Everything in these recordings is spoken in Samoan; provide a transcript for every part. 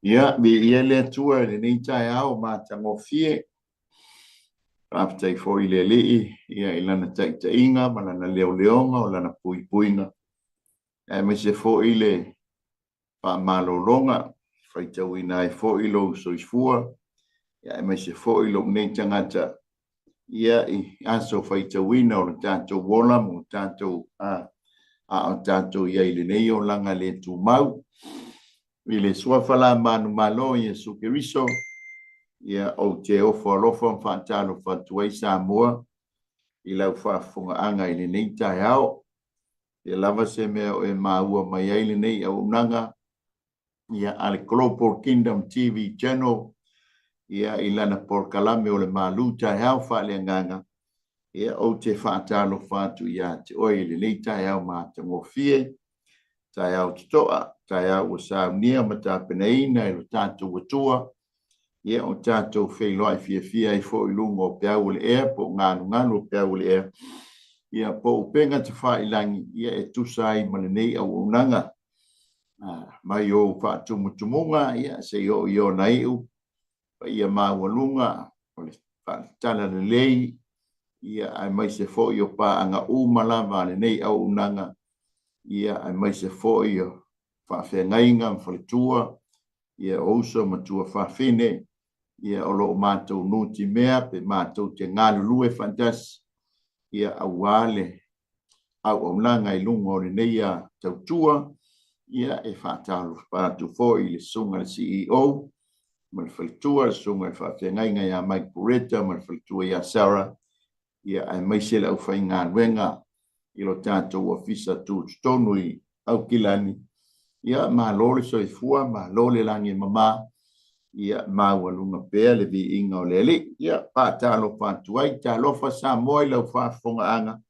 Ia, viia le Atua i lenei taeao matagofie. Faafetai foi i le Alii ia i lana taitaiga ma lana leoleoga o lana puipuiga, aemaise foi le faamalologa, faitauina ai foi lou soifua, ia aemaise foi lou nei tagata ia i aso faitauina o le tatou ola ma o tatou a o tatou i ai i lenei olaga le tumau. I le suafa la manumalo o Iesu Keriso, ia ou te ofo alofa ma faatalofa atu ai Samoa i lau faafofogaaga i lenei taeao. Ia lava se mea o e maua mai ai lenei auaunaga ia a le Global Kingdom TV Channel ia i lana polokalame o le Malu Taeao Faaleagaga, ia ou te faatalofa atu ia te oe i lenei taeao matagofie, taeao totoa, taeao ua saunia ma tapenaina e lo tatou Atua, ia o tatou feiloai fiafia ai foi i luga o peau o le ea po o galugalu o peau o le ea, ia po o upega tafailagi, ia e tusa ai ma lenei auaunaga. Mai ou faatumutumuga, ia seia oo i ona iu, paia maualuga o le talalelei, ia aemaise foi o paaga uma lava a lenei auaunaga, ia aemaise foi o faafeagaiga ma faletua, ia o uso ma tuafafine, ia o lo o matou nutimea pe matou te galulue faatasi, ia aua le auaunaga i luga o lenei tautua. Ia e faatalofa atu foi i le susuga i le CEO ma le faletua, le susuga i le faafeagaiga ia Mike Bureta ma le faletua ia Sarah, ia aemaise le aufaigaluega i lo tatou ofisa tutotonu i Aukilani. Ia malo le soifua, malo le lagi e mama, ia maualuga pea le viiga o le Alii. Ia faatalofa atu ai, talofa Samoa i lau faafofogaaga,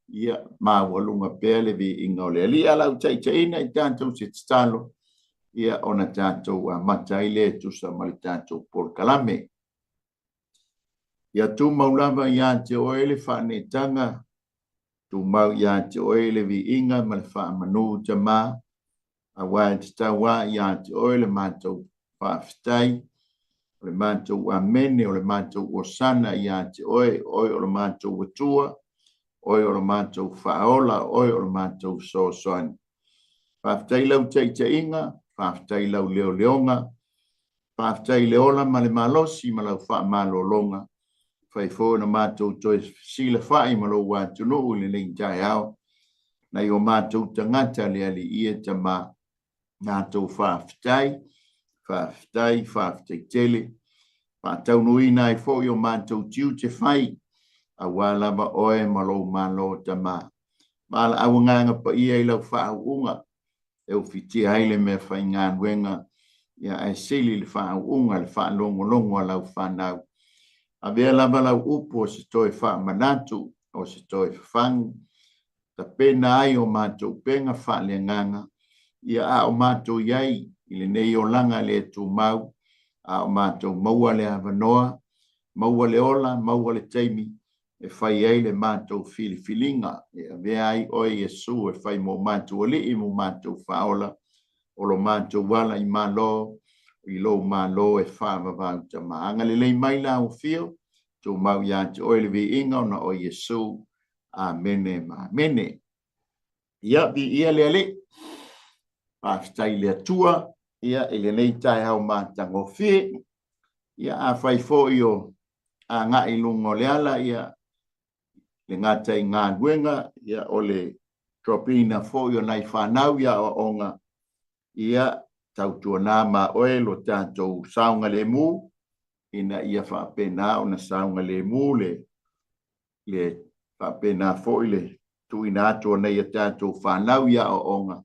ia maualuga pea le viiga o le Alii. A lau taitaiina i tatou se tatalo, ia ona tatou amata ai lea e tusa ma le tatou polokalame. Ia tumau lava ia te oe le faaneetaga, tumau ia te oe le viiga ma le faamanu Tama, aua e tatau lava ia te oe le matou faafetai, o le matou amene, o le matou osana ia te oe, oe o le matou Atua, oe o le matou Faaola, oe o le matou Fesoasoani. Faafetai lau taitaiga, faafetai lau leoleoga, faafetai i le ola ma le malosi ma lau faamalologa, fai foi ona matou toe fesilafai ma lou atunuu i lenei taeao, nai o matou tagata le Alii e Tama, matou faafetai, faafetai, faafetai tele, faataunuuina ai foi o matou tiute fai, aua lava oe ma lou Malo Tama. Valaau agaga paia i lau faauuga, e ufitia ai le mea faigaluega, ia ae sili le faauuga le faalogologo a lau fanau. Avea lava lau upu o se toe faamanatu, o se toe fafagu, tapena ai o matou upega faaleagaga, ia a o matou i ai i lenei olaga le tumau, a o matou maua le avanoa, maua le ola, maua le taimi e fai ai le matou filifiliga, e avea ai oe Iesu e fai mo matou Alii mo matou Faaola, o lo matou ala i Malo, i lou Malo e faavavau Tama. Agalelei mai lau afio, tumau ia te oe le viiga ona o Iesu. Amene ma amene. Ia, viia le Alii. Faafetai i le Atua, ia, i lenei taeao matagofie. Ia, afai foi o agai i luga o le ala, ia, le gata i galuega, ia, o le dropiina foi o nai fanau i aoaoga, ia, tautuana ma oe lo tatou saogalemu, ina ia faapena ona saogalemu le le faapena foi le tuuina atu o nai a tatou fanau i aoaoga,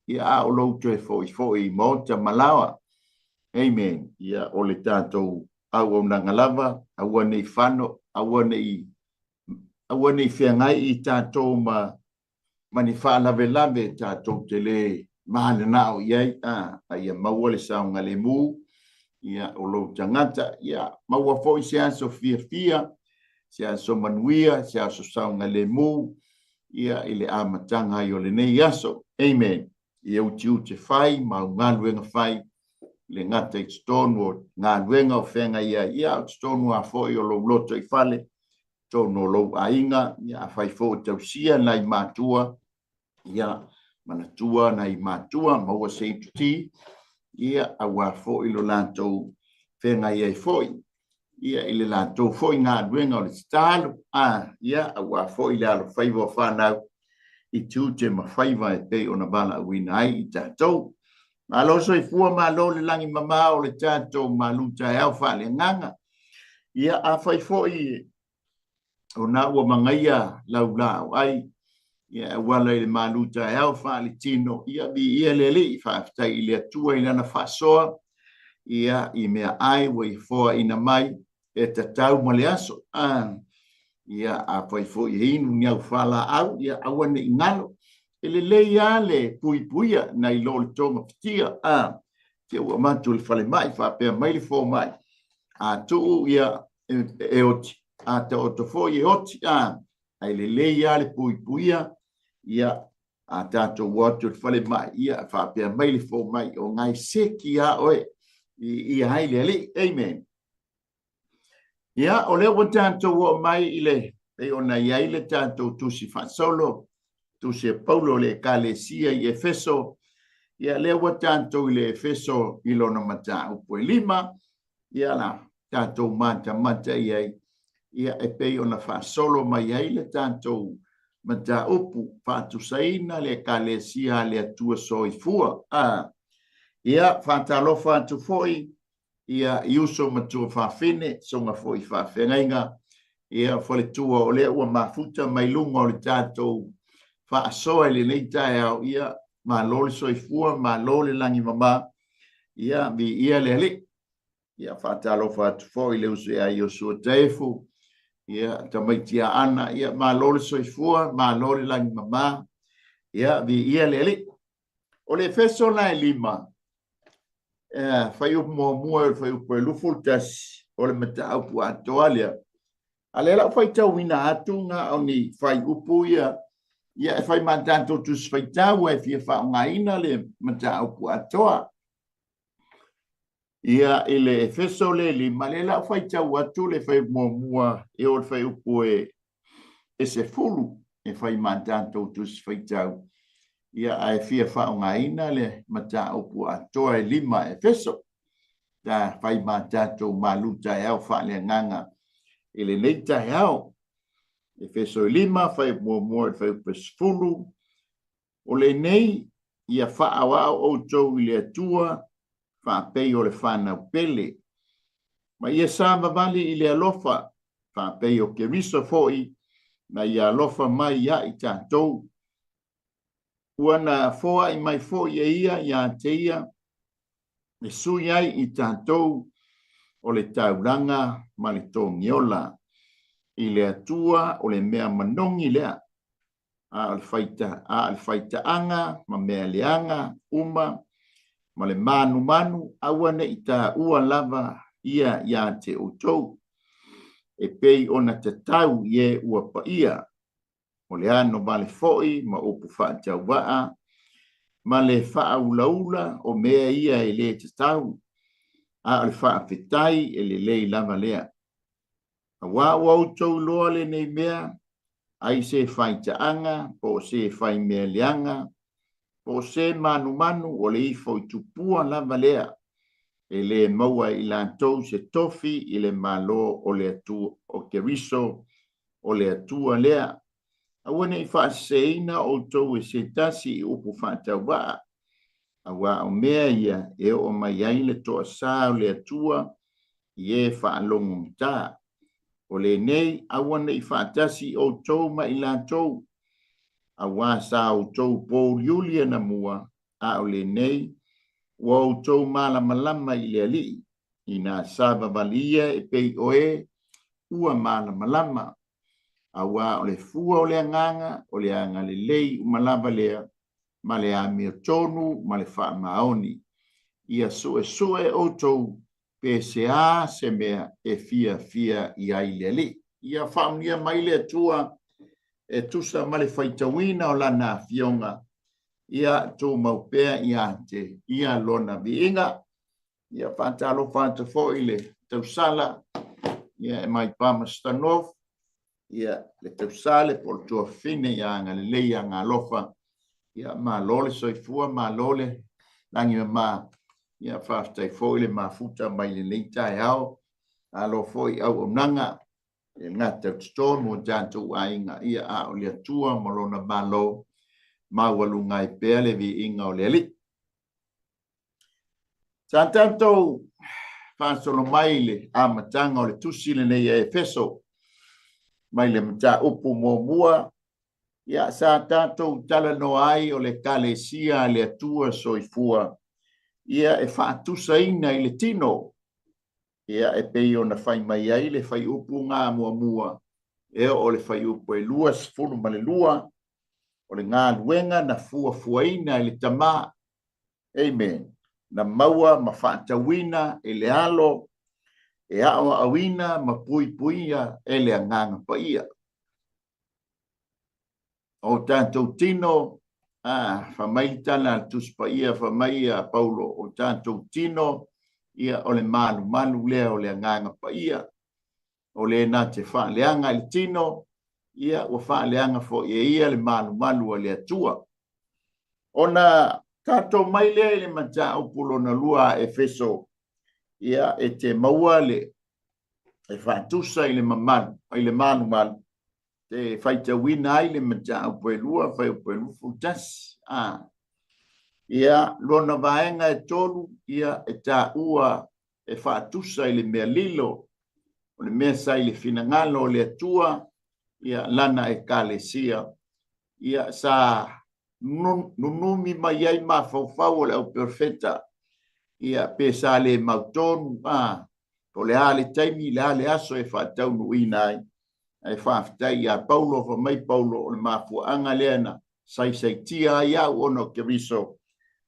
ia a o lou toe foifo'i i maota ma laoa. Amen. Ia o le tatou auaunaga lava, aua ne i fano, aua ne i aua ne i feagai i tatou ma ma ni faalavelave tatou te lē mananao i ai, a ia maua le saogalemu ia o lou tagata, ia maua foi se aso fiafia, se aso manuia, se aso saogalemu ia i le amataga ai o lenei aso. Amen. I ou tiute fai ma au galuega fai, le gata i totonu o galuega o feagai ai, ia, a o totonu lava foi o lou lotoifale, totonu o lou aiga, ia, afai foi o tausia nai matua, ia, manatua nai matua, maua se ituti, ia, aua foi lo latou feagai ai foi, ia, i le latou foi galuega o le tatalo, a, ia, aua foi le alofaiva o fanau i tiute ma faiva e pei ona valaauina ai i tatou. Malo soifua, malo le lagi mama o le tatou malu taeao faaleagaga. Ia, afai foi ona ua magaia lau laau ai, ia, e auala i le malu taeao faaletino, ia, viia le Alii, faafetai i le Atua i lana faasoa, ia, i meaai ua ia foaina mai e tatau ma le aso. Ia, afai foi e inu ni au falaau, ia, aua ne i galo. E lelei lava le puipuia nai lo le togafitia. Te ua avatu i le falemai, faapea mai le fomai, a tuu, ia, e oti, a taoto foi e oti, ae lelei lava le puipuia, ia, a tatou o atu i le falemai, ia, faapea mai le fomai, o ngai seki lava oe, viia ai le Alii. Amen. Ia, o lea ua tatou oo mai i le pei ona i ai le tatou tusi faasolo, tusi a Paulo i le Ekalesia i Efeso, ia, lea ua tatou i le Efeso i lona mataupu e 5, ia la tatou matamata i ai, ia, e pei ona faasolo mai ai le tatou mataupu faatusaina le Ekalesia a le Atua Soifua. Ia, faatalofa atu foi ia i uso ma tuafafine, soga foi i faafeagaiga, ia faletua o lea ua mafuta mai luga o le tatou faasoa i lenei taeao, ia malo le soifua, malo le lagi mama, ia viia le Alii. Ia faatalofa atu foi i le uso ia Iosua Taefu, ia tamaiti a Ana, ia malo le soifua, malo le lagi mama, ia viia le Alii. O le Efeso la e 5, fuaiupu muamua e o le fuaiupu e 21, o le mataupu atoa lea. A lea la ua faitauina atu na o ni fuaiupu ia, ia e fai ma tatou tusi faitau e fia faaaogaina le mataupu atoa. Ia, i le Efeso le 5, lea la ua faitau atu le fuaiupu muamua e o le fuaiupu e 10 e fai ma tatou tusi faitau, ia, ae fia faaaogaina le mataupu atoa e 5 Efeso, ta fai ma tatou malu taeao faaleagaga i lenei taeao. Efeso e 5, fuaiupu muamua i le fuaiupu e 10, O lenei, ia faaoao outou i le Atua faapei o le fanau pele, ma ia savavali i le alofa faapei o Keriso foi na ia alofa mai ia i tatou, ua na foai mai foi e ia ia te ia e sui ai i tatou o le taulaga ma le togiola i le Atua o le mea manogi lea. A o le faita, a o le faitaaga ma mea leaga uma ma le manumanu, aua ne i taua lava ia ia te outou, e pei ona tatau i e ua paia, o le ano vale foi ma upu faatauvaa, ma le faaulaula o mea ia e le tatau, a o le faafetai e lelei lava lea. Aua ua outou iloa lenei mea, ai se faitaaga, po o se fai mea leaga, po o se manumanu, o le ifo i tupua lava lea, e le maua e i latou se tofi i le Malo o le Atua, o Keriso, o le Atua lea. Aua ne i faaseseina outou e se tasi i upu faatauvaa, aua o mea ia e oo mai ai le toasā o le Atua i e faalogogata. O lenei, aua ne i faatasi outou ma i latou, aua sa outou pōuliuli anamua, a o lenei, ua outou malamalama i le Alii, inā savavali ia e pei o e ua malamalama. Aua o le fua o le agaga, o le agalelei uma lava lea, ma le amiotonu ma le faamaoni. Ia suesue outou pe se a se mea e fiafia i ai le Alii. Ia faaunia mai le Atua e tusa ma le faitauina o Lana Afioga, ia tumau pea ia te Ia Lona viiga. Ia, faatalofa atu foi i le tausala, ia, e mai Palmerston North, ia, le tausale po o le tuafafine ia agalelei ia agalofa. Ia, malo le soifua, malo le lagi mama. Ia, faafetai foi le mafuta mai lenei taeao. Malo foi i auaunaga e le gata i totonu o tatou aiga, ia, a o le Atua ma lona Malo maualuga ai pea le viiga o le Alii. Sa tatou faasolo mai i le amataga o le tusi lenei a Efeso mai le mataupu muamua, ia, sa tatou talanoa ai o le Ekalesia a le Atua Soifua, ia, e faatusaina i le tino, ia, e pei ona fai mai ai le fuaiupu ga muamua e oo le fuaiupu e 22, o le galuega na fuafuaina e le Tama, amen, na maua ma faatauina e le Alo, e aoaoina ma puipuia e le Agaga Paia. O tatou tino, fai mai le tala a le Tusi Paia, fai mai a Paulo, o tatou tino, ia, o le malumalu lea o le Agaga Paia. O le na te faaleaga i le tino, ia, ua faaleaga foi e ia le malumalu a le Atua. Ona tatou mai lea i le mataupu lona lua a Efeso, ia, e te maua le e faatusa i le mamalu, i le malumalu, te faitauina ai le mataupu e lua, fuaiupu e 21. Ia, lona vaega e tolu, ia, e taua e faatusa i le mea lilo, o le mea sa i le finagalo o le Atua, ia, lana Ekalesia, ia, sa nunumi mai ai mafaufau o le auperofeta, ia, pe sa le mautonu, o le a le taimi, le a le aso e faataunuuina ai. Ae faafetai ia Paulo, fai mai Paulo, o le mafuaaga lea na saisaitia ai au ona o Keriso,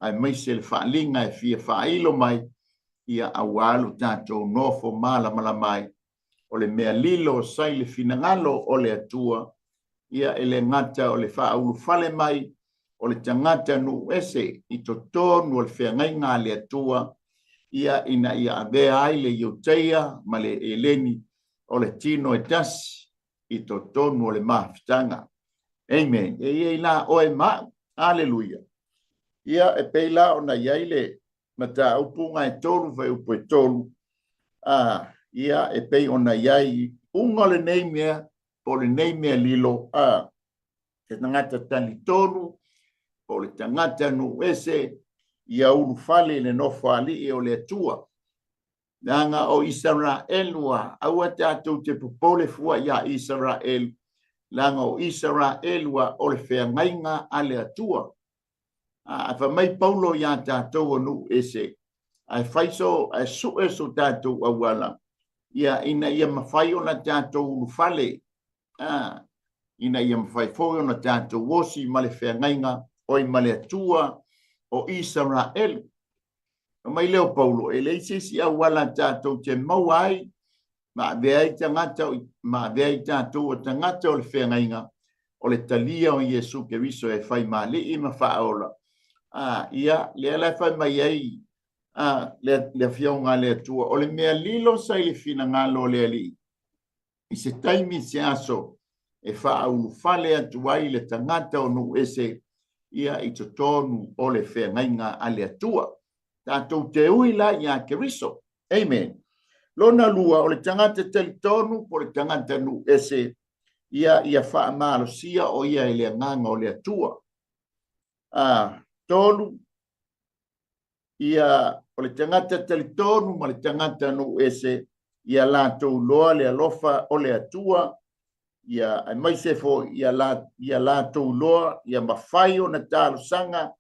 aemaise le faaaliga e fia faailo mai, ia, aua lo tatou nofo malamalama ai, o le mea lilo sa i le finagalo o le Atua, ia, e le gata o le faaulufale mai o le tagata nuu ese i totonu o le feagaiga a le Atua, ia, ina ia avea ai le Iuteia ma le Eleni o le tino e tasi i totonu o le mafutaga. Amen. E i ai la oe ma au. Aleluia. Ia, e pei la ona i ai le mataupu ga e tolu, fuaiupu e tolu, ia, e pei ona i ai uga o lenei mea, po o lenei mea lilo, se tagata talitonu, po o le tagata nuu ese, ia ulufale i le nofoalii o le Atua. Leaga o Isaraelu a, aua tatou te popole fua iā Isaraelu, leaga o Isaraelu a o le feagaiga a le Atua. Ae fai mai Paulo iā tatou o nuu ese, ae fai so, ae sue so tatou auala, ia, ina ia mafai ona tatou ulufale, ina ia mafai foi ona tatou osi ma le feagaiga oi ma le Atua o Isaraelu. Fai mai lea o Paulo, e leai se isi auala tatou te maua ai ma avea ai tagata, ma avea ai tatou o tagata o le feagaiga, o le talia o Iesu Keriso e fai ma Alii ma Faaola. Ia, lea la e fai mai ai le Afioga a le Atua, o le mea lilo sa i le finagalo o le Alii, i se taimi i se aso e faaulufale atu ai le tagata o nuu ese, ia, i totonu o le feagaiga a le Atua. Tatou te ui la iā Keriso. Amen. Lona lua, o le tagata talitonu po o le tagata nuu ese, ia, ia faamalosia o ia e le Agaga o le Atua. Tolu, ia, o le tagata talitonu ma le tagata nuu ese, ia latou iloa le alofa o le Atua, ia, aemaise foi ia, la, ia latou iloa ia mafai ona talosaga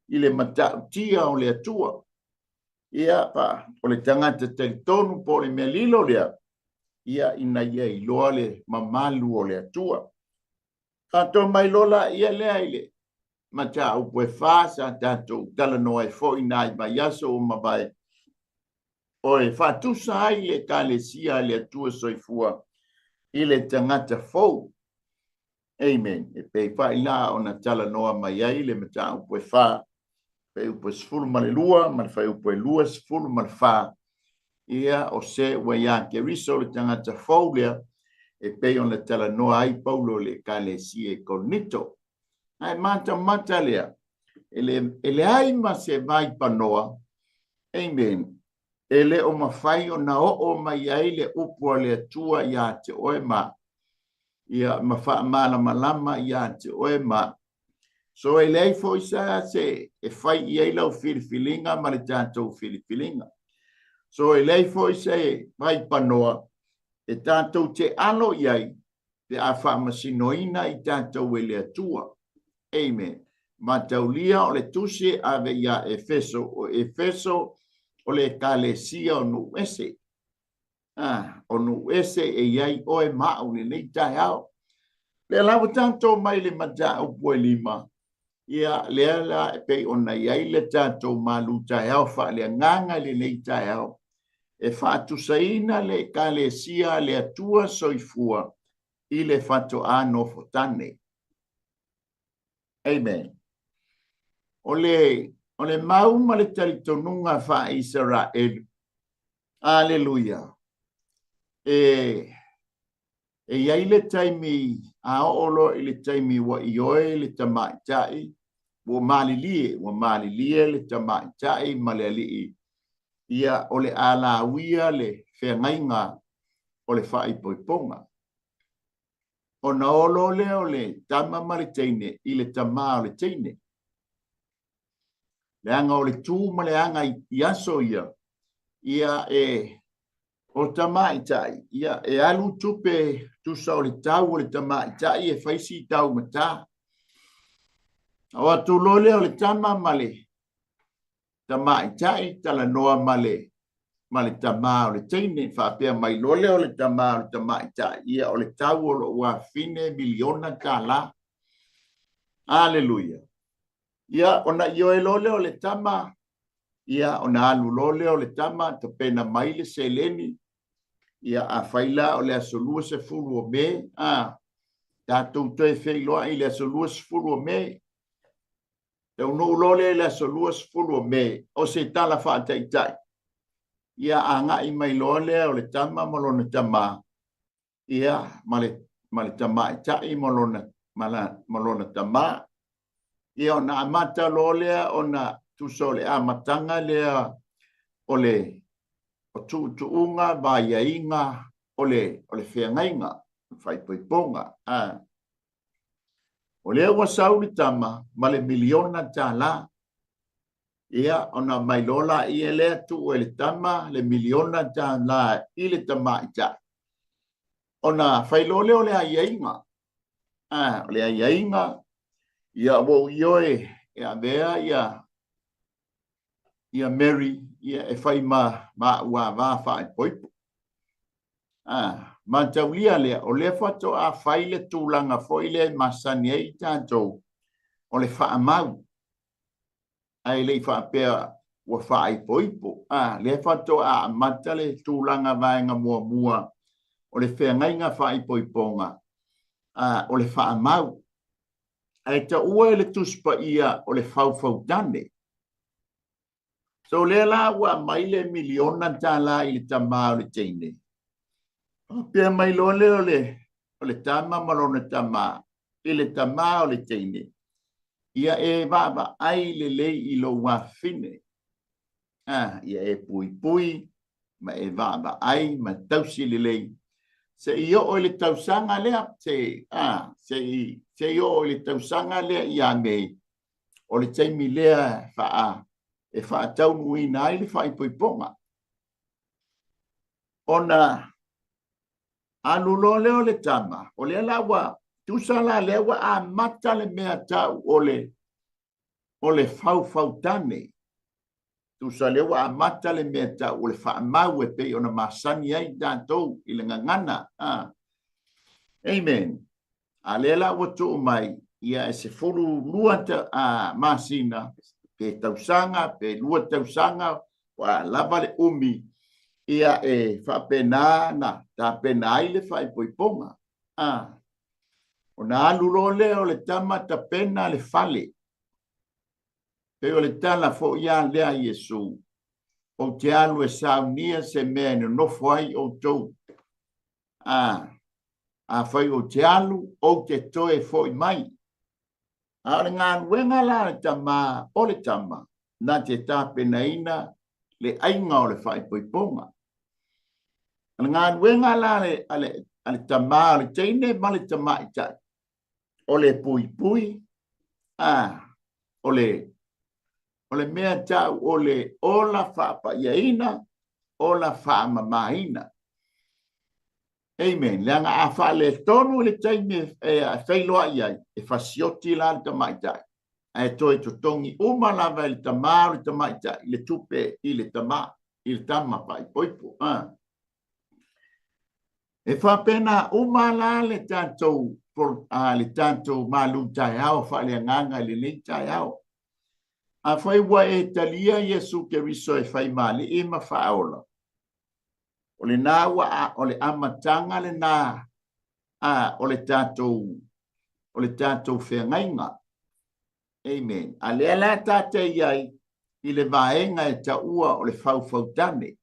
i le matautia o le Atua. Ia, pa, o le tagata talitonu po o le mea lilo lea, ia, ina ia iloa le mamalu o le Atua. Tatou mai loa laia lea i le mataupu e fa sa tatou talanoa ai foi nai vaiaso ua mavae, o e faatusa ai le Ekalesia a le Atua Soifua i le tagata fou. Amen. E pei faila ona talanoa mai ai le mataupu e fa. Fuaiupu e 12 ma le fuaiupu e 24, ia, o se ua iā Keriso le tagata fou lea, e pei ona talanoa ai Paulo i le Ekalesia i Korinito. Ae matamata lea, e le, e leai ma se vaipanoa, amen, e le o mafai ona oo mai ai le upu a le Atua iā te oe ma ia ma faamalamalama iā te oe ma So e leai foi sa se e fai i ai lau filifiliga ma le tatou filifiliga. So e leai foi se vaipanoa e tatou te alo i ai pe a faamasinoina i tatou e le Atua. Amen. Mataulia o le tusi e ave iā Efeso, o Efeso o le ekalesia o nuu ese. Ah, o nuu ese e i ai oe ma au i lenei taeao. Lea la ua tatou mai le mataupu e lima, ia lea la e pei ona i ai le tatou malu taeao faaleagaga i lenei taeao, e faatusaina le Ekalesia a le Atua Soifua i le faatoa nofotane. Amen. O le, o le mau ma le talitonuga faa-Isaraelu, Aleluia, e, e i ai le taimi a oo loa i le taimi ua ioe le tamaitai, ua malilie, ua malilie le tamaitai ma le alii, ia o le a lauia le feagaiga o le faaipoipoga. Ona o loa lea o le tama ma le teine i le tamā o le teine. Leaga o le tu ma le aga i aso ia, ia e o tamaitai, ia e alu tupe tusa o le tau o le tamaitai e fai si taugata. O atu loa lea o le tama ma le tamaitai talanoa ma le ma le tamā o le teine, faapea mai loa lea o le tamā o le tamaitai, ia o le tau o lou afafine miliona tala. Aleluia. Ia, ona ioe loa lea o le tama, ia, ona alu loa lea o le tama, tapena mai le seleni, ia, afai la o le aso 20 o Me, a, tatou toe feiloai i le aso 20 o Me, taunuu loa lea i le aso 20 o Me, o se tala faataitai, ia agai mai loa lea o le tama ma lona tamā, ia, ma le, ma le tamaitai ma lona, ma la, ma lona tamā. Ia, ona amata loa lea ona tusa o le amataga lea o le o tuutuuga ma aiaiga o le, o le feagaiga, o le faaipoipoga. A. O lea ua sau le tama ma le miliona tālā. Ia, ona mai loa laia lea tuu e le tama le miliona tālā i le tamaitai. Ona fai loa lea o le aiaiga. A, o le aiaiga, ia ua ou ioe e avea ia ia Mary ia e fai ma ma au avā faaipoipo. A, mataulia lea, o lea faatoa fai le tulaga foi lea e masani ai tatou, o le faamau. Ae le i faapea ua faaipoipo. A, lea faatoa amata le tulaga vaega muamua o le feagaiga faaipoipoga, a, o le faamau. Ae taua e le Tusi Paia o le faufautane. So lea la ua aumai le miliona tālā i le tamā o le teine. Faapea mai loa lea o le, o le tama ma lona tamā, i le tamā o le teine, ia e vaavaai lelei i lou afafine. Ah, ia e puipui ma e vaavaai ma tausi lelei. Se i oo i le tausaga lea, se, ah, se i, se i oo i le tausaga lea ia nei, o le taimi lea faa, e faataunuuina ai le faaipoipoga. Ona alu loa lea o le tama, o lea la ua, tusa la lea ua amata le mea tau o le, o le faufautane. Tusa lea ua amata le mea tau o le faamau e pei ona masani ai tatou i le gagana. Ah. Amen. A lea la ua tuu mai, ia e 12 ta, a, masina, pe tausaga, pe lua tausaga, ua lava le umi, ia e faapena na tapena ai le faaipoipoga. A. Ona alu loa lea o le tama tapena le fale. Pei o le tala foi a lea a Iesu, Ou te alu e saunia se mea e nonofo ai outou. A, afai ou te alu, ou te toe foi mai. A o le galuega la a le Tama o le Tama, na te tapenaina le aiga o le faaipoipoga. O le galuega la a le, a le, a le tama o le teine ma le tamaitai, o le puipui, a, o le, o le mea tau o le ola faapaiaina, ola faamamaina. Amen. Leaga a faaletonu i le taimi e feiloai ai, e fasioti la le tamaitai, ae toe totogi uma lava e le tamā o le tamaitai le tupe i le tamā, i le tama faaipoipo. Ah. E faapena uma la le tatou, le tatou malu taeao faaleagaga i lenei taeao. Afai ua e talia Iesu Keriso e fai ma Alii ma Faaola, o lena ua o le amataga lena a o le tatou o le tatou feagaiga. Amen. A lea la tatou i ai i le vaega e taua o le faufautane.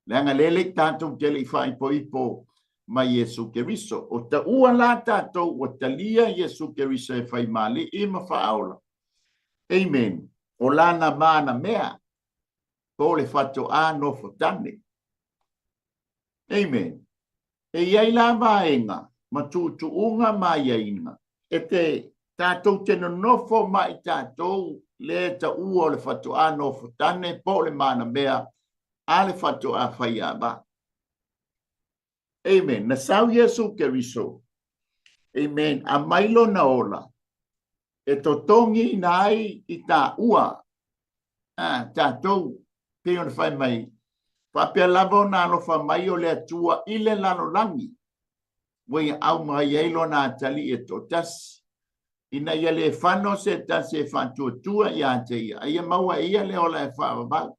Leaga lea le tatou te le i faaipoipo mai Iesu Keriso. O taua la tatou ua talia Iesu Keriso e fai ma Alii ma Faaola. Amen. O lana mana mea po o le faatoa nofotane. Amen. E i ai la vaega ma tuutuuga ma aiaiga e te tatou te nonofo ma i tatou le taua o le faatoa nofotane po o le manamea a le faatoa faiava. Amen. Na sau Iesu Keriso. Amen. A mai lona ola e totogiina ai i taua a tatou, pei ona fai mai, faapea lava ona alofa mai o le Atua i le lalolagi, ua ia aumai ai lona atalii e toatasi, ina ia le fano se tasi e faatuatua ia te ia, a ia maua e ia le ola e faavavau.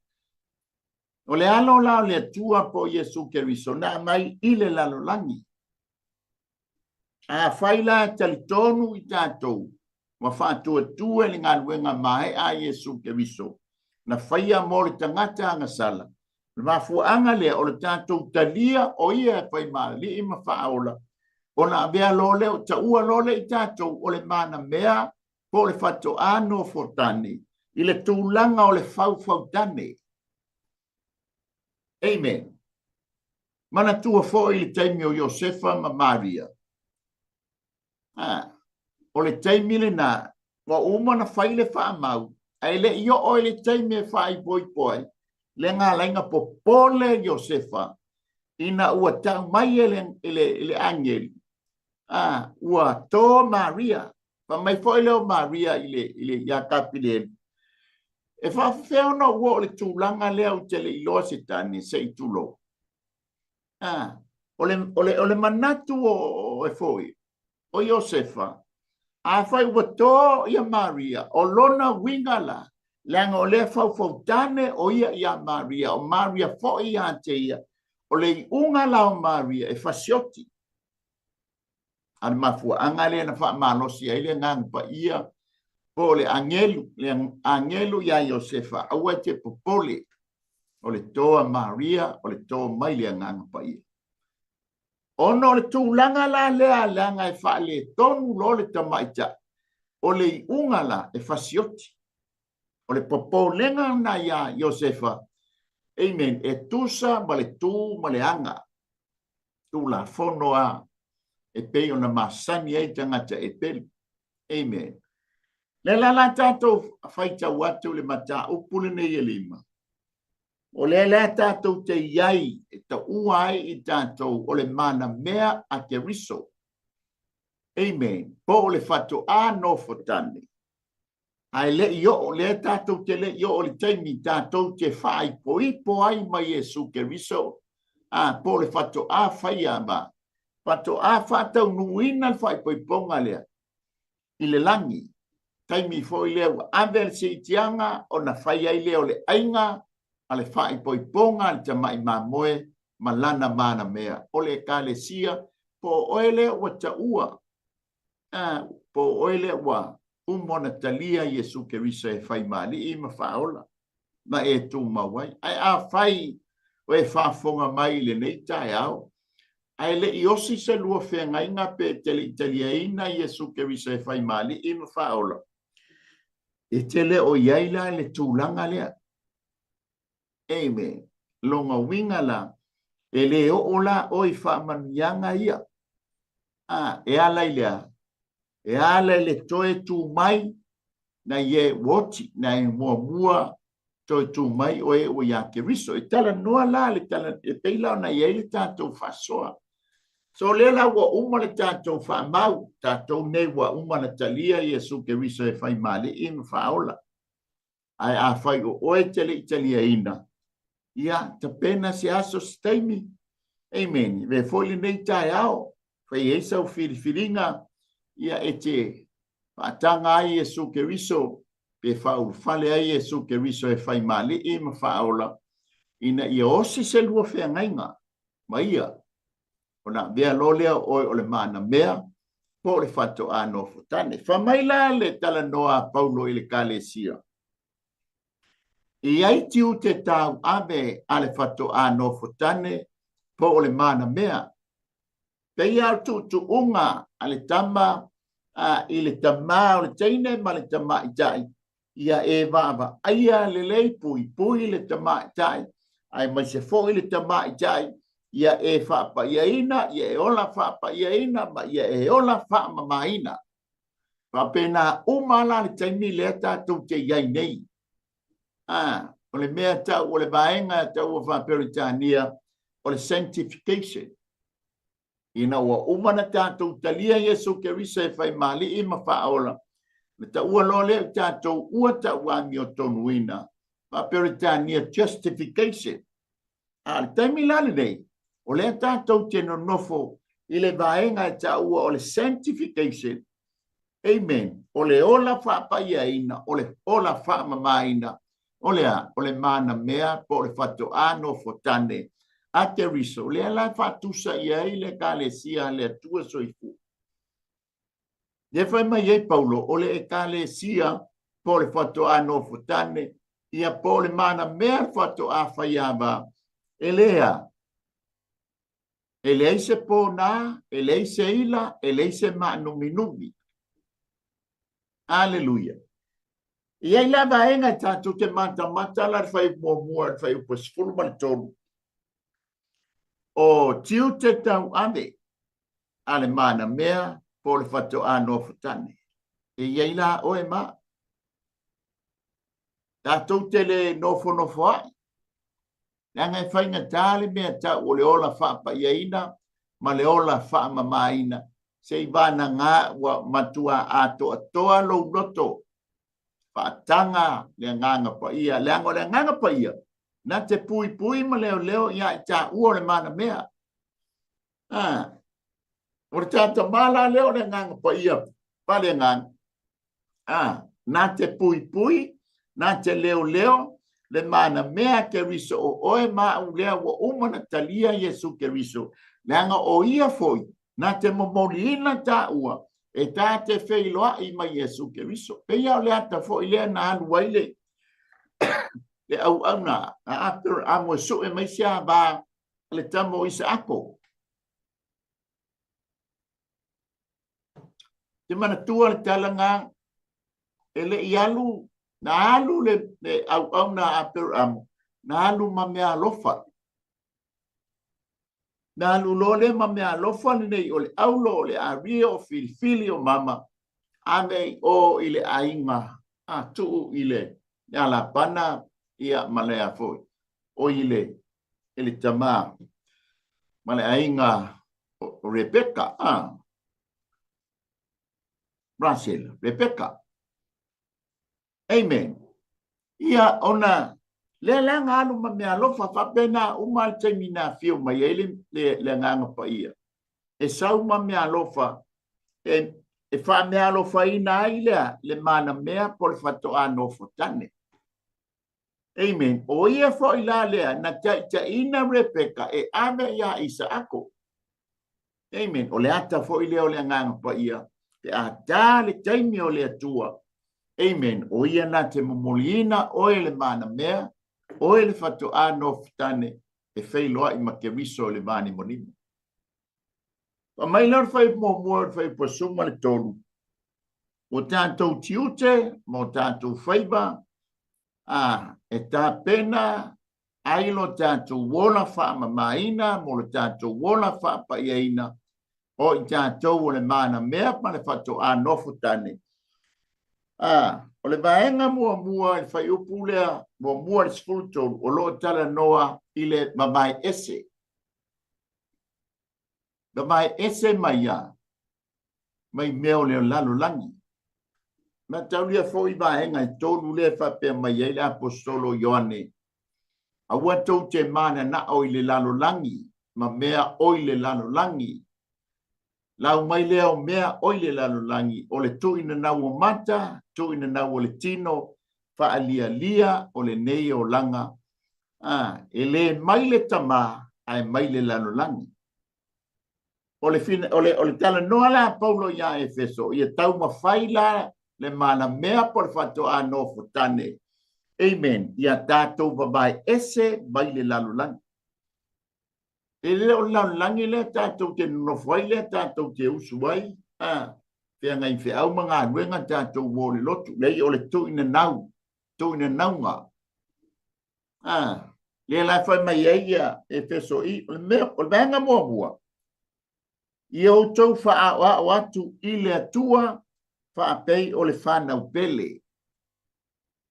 O le alo la o le Atua po o Iesu Keriso na aumai i le lalolagi. Afai la e talitonu i tatou ua faatuatua i le galuega maea a Iesu Keriso na faia mo le tagata agasala, o le mafuaaga lea o le tatou talia o ia e fai ma Alii ma Faaola, ona avea loa lea, taua loa lea i tatou o le manamea po o le faatoa nofotane i le tulaga o le faufautane. Amen. Manatua foi le taimi o Iosefa ma Maria. Ah, o le taimi lena, ua uma ona fai le faamau, ae le i oo i le taimi e faaipoipo ai, le galaiga popole Iosefa, ina ua tau mai e le, e le, e le agelu, ah, ua to Maria. Fai mai foi lea o Maria i le, i le, ia Kapilieli, e faafefea ona ou oo i le tulaga lea ou te le i iloa se tane, se i tulou. Ah, o le, o le, o le manatu o, o, e foi, o Iosefa, afai ua to ia Maria, o lona uiga la, leaga o lea faufautane o ia iā Maria, o Maria foi ia te ia, o le iuga la o Maria e fasioti. A le mafuaaga lea na faamalosi ai le Agaga Paia po o le agelu, le agelu iā Iosefa, aua e te popole, o le to a Maria, o le to mai le Agaga Paia. Ona o le tulaga la lea leaga e faaletonu loa le tamaitai, o le iuga la e fasioti. O le popolega lena iā Iosefa, amen, e tusa ma le tu ma le aga. Tulafono a e pei ona masani ai tagata e pelu. Amen. Le la la tatou faitau atu le mataupu lenei e lima. O lea la tatou te i ai e taua ai i tatou o le manamea a Keriso. Amen. Po o le faatoa nofotane. Ae le i oo, lea tatou te le i oo i le taimi tatou te faaipoipo ai ma Iesu Keriso, a po o le faatoa faia ma faatoa faataunuuina le faaipoipoga lea i le lagi. Taimi foi lea ua ave le siitiaga ona fai ai lea o le aiga a le faaipoipoga a le tamai mamoe ma lana manamea o le Ekalesia, po o oe lea ua taua, po o oe lea ua uma ona talia Iesu Keriso e fai ma Alii ma Faaola ma e tumau ai. Ae afai o e faafofoga mai i lenei taeao, ae le i osi se lua feagaiga pe e te le i taliaina Iesu Keriso e fai ma Alii ma Faaola, e te le o i ai la i le tulaga lea. Amen. Lona uiga la, e le oo la oe i faamanuiaga ia. A, e ala i le a? E ala i le toe tu mai na i e ua oti, na e muamua toe tu mai o e ua iā Keriso. E talanoa la le tala, e pei la ona i ai le tatou faasoa. So lea la ua uma le tatou faamau, tatou nei ua uma na talia Iesu Keriso e fai ma Alii ma Faaola. Ae afai o oe e te le i taliaina, ia, tapena se aso se taimi. Amen. Avea foi lenei taeao, fai ai sau filifiliga, ia e te faataga ai Iesu Keriso, pe faaulufale ai Iesu Keriso e fai ma Alii ma Faaola, ina ia osi se lua feagaiga ma Ia. Ona avea loa lea o oe o le manamea po o le faatoa nofotane. Fai mai la le talanoa a Paulo i le Kalesia, E i ai tiute tauave a le faatoa nofotane po o le manamea, pei lava o le tuutuuga a le tama a, i le tamā o le teine ma le tamaitai, ia e vaavaaia lelei puipui le tamaitai, aemaise foi le tamaitai, ia e faapaiaina, ia e ola faapaiaina, ma ia e ola faamamaina. Faapena uma la le taimi lea tatou te i ai nei. A, o le mea tau, o le vaega taua faa-Peretania, o le sanctification. Ina ua uma na tatou talia Iesu Keriso e fai ma Alii ma Faaola, na taua loa lea i tatou ua tauamiotonuina, faa-Peretania justification. A o le taimi la lenei, o lea tatou te nonofo i le vaega e taua o le sanctification, amen, o le ola faapaiaina, o le ola faamamaina, o le a? O le manamea po o le faatoa nofotane a Keriso, lea la e faatusa i ai le Ekalesia a le Atua Soifua. Lea fai mai ai Paulo, o le Ekalesia po o le faatoa nofotane, ia po o le manamea le faatoa faiava, e le a? E leai se pona, e leai se ila, e leai se maanuminumi. Aleluia. E i ai la vaega e tatou te matamata la le fuaiupu muamua le fuaiupu 13. O tiute tauave a le manamea po o le faatoa nofotane. E i ai la oe ma tatou te le nofonofoa'i, leaga e faigata le mea tau o le ola faapaiaina ma le ola faamamaina, se i vanaga ua matua atoatoa lou loto faataga le Agaga Paia, leaga o le Agaga Paia na te puipui ma leoleo iā i taua o le manamea. A, o le tatamā la lea o le Agaga Paia faaleagaga, a, na te puipui, na te leoleo le manamea Keriso o oe ma au lea ua uma na talia Iesu Keriso, leaga o ia foi na te momoliina taua e ta te feiloai ma Iesu Keriso. Pei o le ata foi lea na alu ai le le auauna a Aperamo e sue mai se ava le tama o Isaako. Te manatua le talaga e le i alu, na alu le, le auauna a Aperamo, na alu ma mea alofa. Na alu loa lea ma mea alofa lenei o le aulo, o le aria, o filifili, o mama, ave i o i le aiga a tuu i le ia Lapana ia ma lea foi, o i le, i le tama ma le aiga o Rebeka, a. Russell, Rebeka. Amen. Ia, ona, lea la na alu ma mea alofa, faapena uma le taimi na afio mai ai le, le, le Agaga Paia. E sau ma mea alofa, e, e faameaalofaina ai lea, le manamea po le faatoa nofotane. Amen. O ia foi la lea na taitaiina Rebeka e ave iā Isaako. Amen. O le ata foi lea o le Agaga Paia. Pe a ta le taimi o le Atua. Amen. O ia na te momoliina oe le manamea, oe le fatoa nofotane e feiloai ma Keriso i le vanimonimo. Fa mai lea o le fuaiupu muamua o le fuaiupu 13, o tatou tiute ma o tatou faiva a e tapena ai lo tatou ola faamamaina mo lo tatou ola faapaiaina o i tatou o le manamea ma le fatoa nofo tane. A, o le vaega muamua i le fuaiupu lea muamua i le 13 o lo o talanoa i le mavae ese. Mavae ese mai a mai mea o le lalolagi. Mataulia foi vaega e tolu lea e faapea mai ai le aposetolo Ioane, aua tou te mananao i le lalolagi ma mea o i le lalolagi. Lau mai lea o mea o i le lalolagi, o le tuuinanau o mata, tuuinanau o le tino, faalialia o lenei olaga. A, e le mai le Tama, ae mai le lalolagi. O le, o le, o le talanoa la a Paulo iā Efeso, ia taumafai la le malamea po o le faatoa nofo tane. Amen. Ia tatou vavae ese mai le lalolagi. E le o le lalolagi lea tatou te nonofo ai lea tatou te usu ai, a, feagai feau ma galuega tatou o le lotu. Leai, o le tuuinanau, tuuinanauga. A, lea la e fai mai ai ia Efeso i, o le mea, o le vaega muamua, ia outou faaoao atu i le Atua faapei o le fanau pele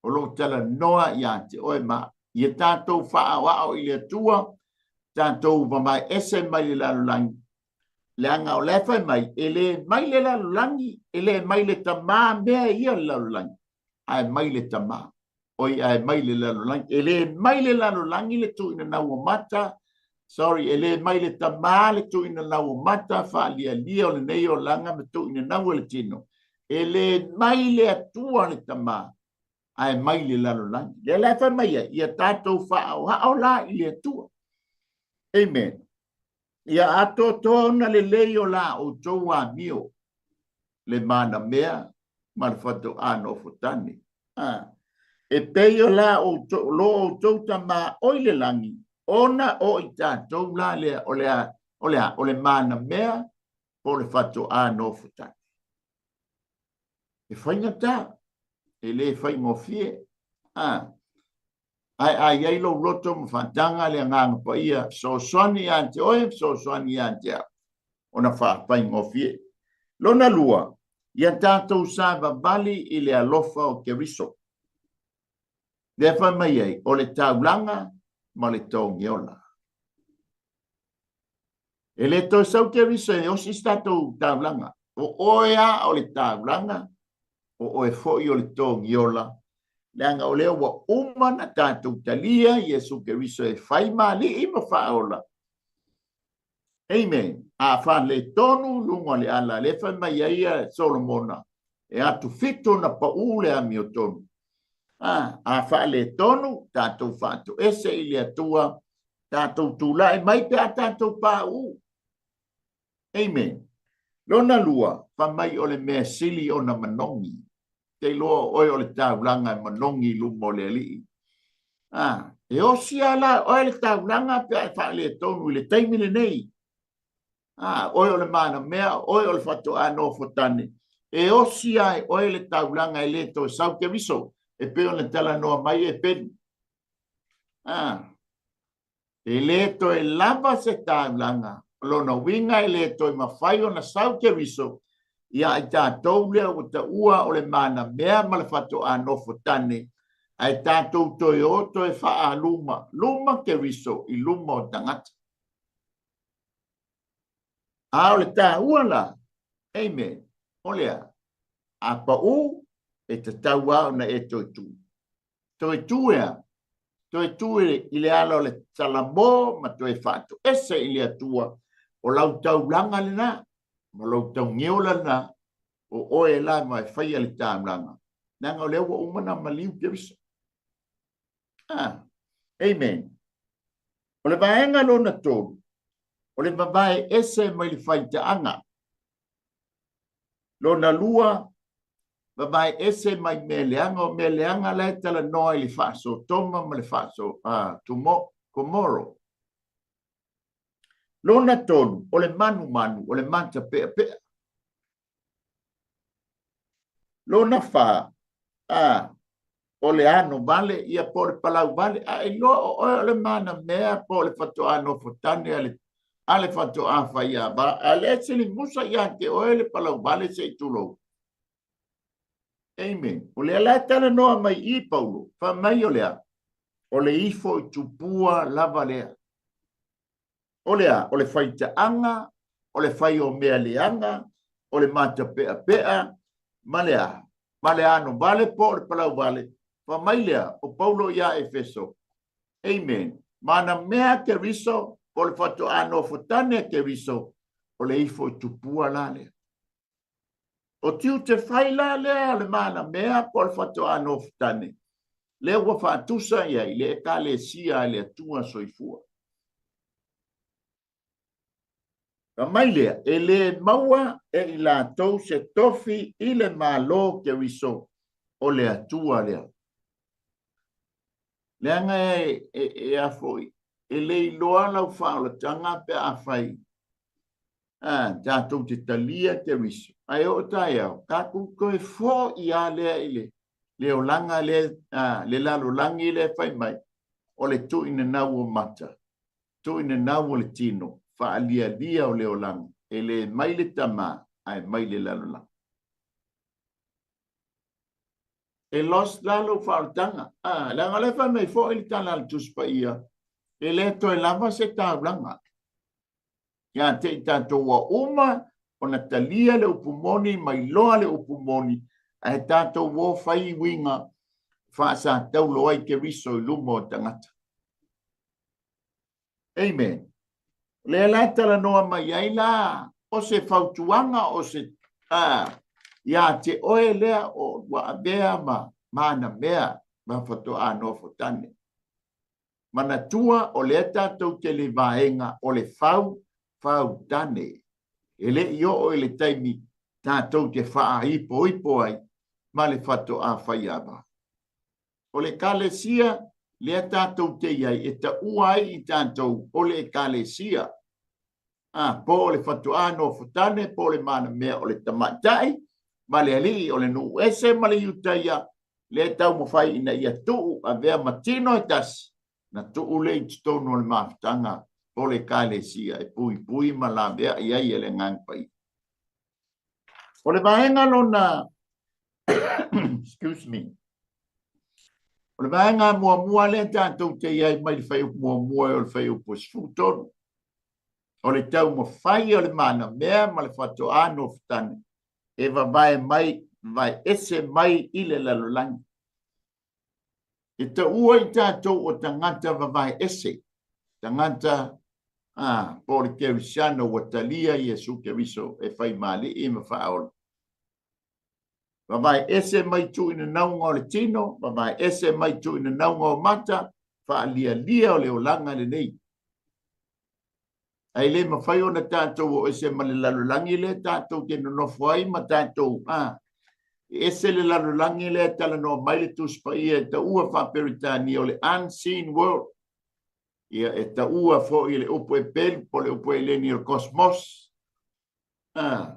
o lo o talanoa ia te oe ma ia tatou faaoao i le Atua, tatou mamae ese mai le lalolagi, leaga o la e fai mai, e le mai le lalolagi, e le mai le Tamā mea ia le lalolagi, ae mai le Tamā. Oi, ae mai le lalolagi. E le mai le lalolagi le tuuinanau o mata, sorry, e le mai le Tamā le tuuinanau o mata, faalialia o lenei olaga ma tuuinanau o le tino. E le mai le Atua le Tamā, ae mai le lalolagi. Lea la e fai mai ai, ia tatou faaoao la i le Atua. Amen. Ia atoatoa ona lelei o la outou amio, le manamea ma le fatoa nofotane. A, e pei o la outou, lo outou Tama o i le lagi, ona o i tatou la lea, o le a, o le a, o le manamea po o le fatoa nofotane. E faigata, e le faigofie. A, ae a i ai lou loto ma faataga le Agaga Paia, fesoasoani ia te oe, fesoasoani ia te au, ona faafaigofie. Lona lua, ia tatou savavali i le alofa o Keriso. Lea fai mai ai, o le taulaga ma le togiola. E le toe sau Keriso e osi se tatou taulaga. O oe a o le taulaga, o oe foi o le togiola, leaga o lea ua uma na tatou talia Iesu Keriso e fai ma alii ma faaola. Amen. A faaletonu luga o le ala, lea fai mai ai ia Solomona, e atu fitu na pau le amiotonu. A, a faaletonu, tatou faatoese i le Atua, tatou tulai mai pe a tatou pauu. Amen. Lona lua, fai mai o le mea sili ona manogi. Te iloa o oe o le taulaga e manogi i luma o le Alii. A, e osi lava la oe le taulaga pe a e faaletonu i le taimi lenei. A, oe o le manamea, oe o le faatoa nofo tane. E osi lava e oe le taulaga e le toe sau Keriso, e pei ona talanoa mai e Peni. A, E le toe lava se taulaga, o lona uiga e le toe mafai ona sau Keriso ia i tatou lea ua taua o le manamea ma le faatoa nofo tane, ae tatou toe o toe faaaluma luma Keriso i luma o tagata. A o le taua la, amen, o le a? A pau, e tatau lava ona e toe tu. Toe tu e a? Toe tu i le ala o le salamo ma toe faatoese i le Atua, o lau taulaga lena, ma lou taugeola lena, o oe la ma e faia le taulaga, leaga o lea ua uma na maliu Keriso. Ah, amen. O le vaega lona tolu, o le vavae ese mai le faitaaga. Lona lua, vavae ese mai mea leaga, o mea leaga la e talanoa i le faa-Sotoma ma le faa-Komoro. Lona tolu, o le manumanu, o le matapeapea. Lona fa, a, o le ano vale, ia po o le palau vale, a iloa o oe o le manamea po o le faatoa nofotane a le, a le faatoa faiava, a le se limusa ia te oe le palau vale se i tulou. Amen. O lea la e talanoa mai i Paulo, fai mai o lea, o le ifo i tupua lava lea. O le a? O le faitaaga, o le fai o mea leaga, o le matapeapea, ma le a? Ma le ano vale po o le palau vale. Fai mai lea o Paulo iā Efeso. Amen. Manamea Keriso, po o le faatoa nofotane a Keriso, o le ifo i tupua la lea. O tiute fai la lea o le manamea po o le faatoa nofotane, lea ua faatusa i ai le Ekalesia a le Atua Soifua. Fai mai lea, e le maua e i latou se tofi i le Malo Keriso o le Atua lea. Leaga e, e, e a foi, e le iloa lau faaolataga pe a fai a, tatou te talia Keriso, ae oo taeao, tatou toe fo'i lava lea i le, le olaga lea, a, le lalolagi lea fai mai, o le tuuinanau o mata, tuuinanau o le tino, faalialia o le olaga, e le mai le Tama, ae mai le lalolagi. E lost la lou faaolataga. A, leaga o lea fai mai foi le tala a le Tusi Paia, e le toe lava se taulaga. Ia te i tatou ua uma ona talia le upu moni ma iloa le upu moni, ae tatou o fai uiga faasataulo ai Keriso i luma o tagata. Amen. O lea la e talanoa mai ai la o se fautuaga o se ia te oe lea o ua avea ma manamea ma faatoa nofo tane. Manatua o lea tatou te le vaega o le fau fautane. E le i oo i le taimi tatou te faaipoipo ai ma le faatoa faiava. O le Ekalesia lea tatou te i ai e taua ai i tatou o le Ekalesia. A, po o le faatoa nofotane, po o le manamea o le tamaitai ma le alii o le nuu ese ma le Iutaia, lea e taumafai ina ia tuu avea ma tino e tasi, na tuu lea i totonu o le mafutaga o le Ekalesia e puipui ma laveai ai e le Agaga Paia. O le vaega lona excuse me, o le vaega muamua lea tatou te i ai mai le fuaiupu muamua e o le fuaiupu 13, o le taumafai o le manamea ma le faatoa nofotane e vavae mai, vavae ese mai i le lalolagi. E taua i tatou o tagata vavae ese, tagata a, po o le Kerisiano ua talia Iesu Keriso e fai ma alii ma faaola. Vavae ese mai tuuinanauga o le tino, vavae ese mai tuuinanauga o mata, faalialia o le olaga lenei. Ae le mafai ona tatou o ese ma le lalolagi lea tatou te nonofo ai ma tatou a e ese le lalolagi lea e talanoa mai le Tusi Paia e taua faa-Peretania o le unseen world. Ia e taua foi le upu Ebelu po o le upu Eleni o le cosmos. A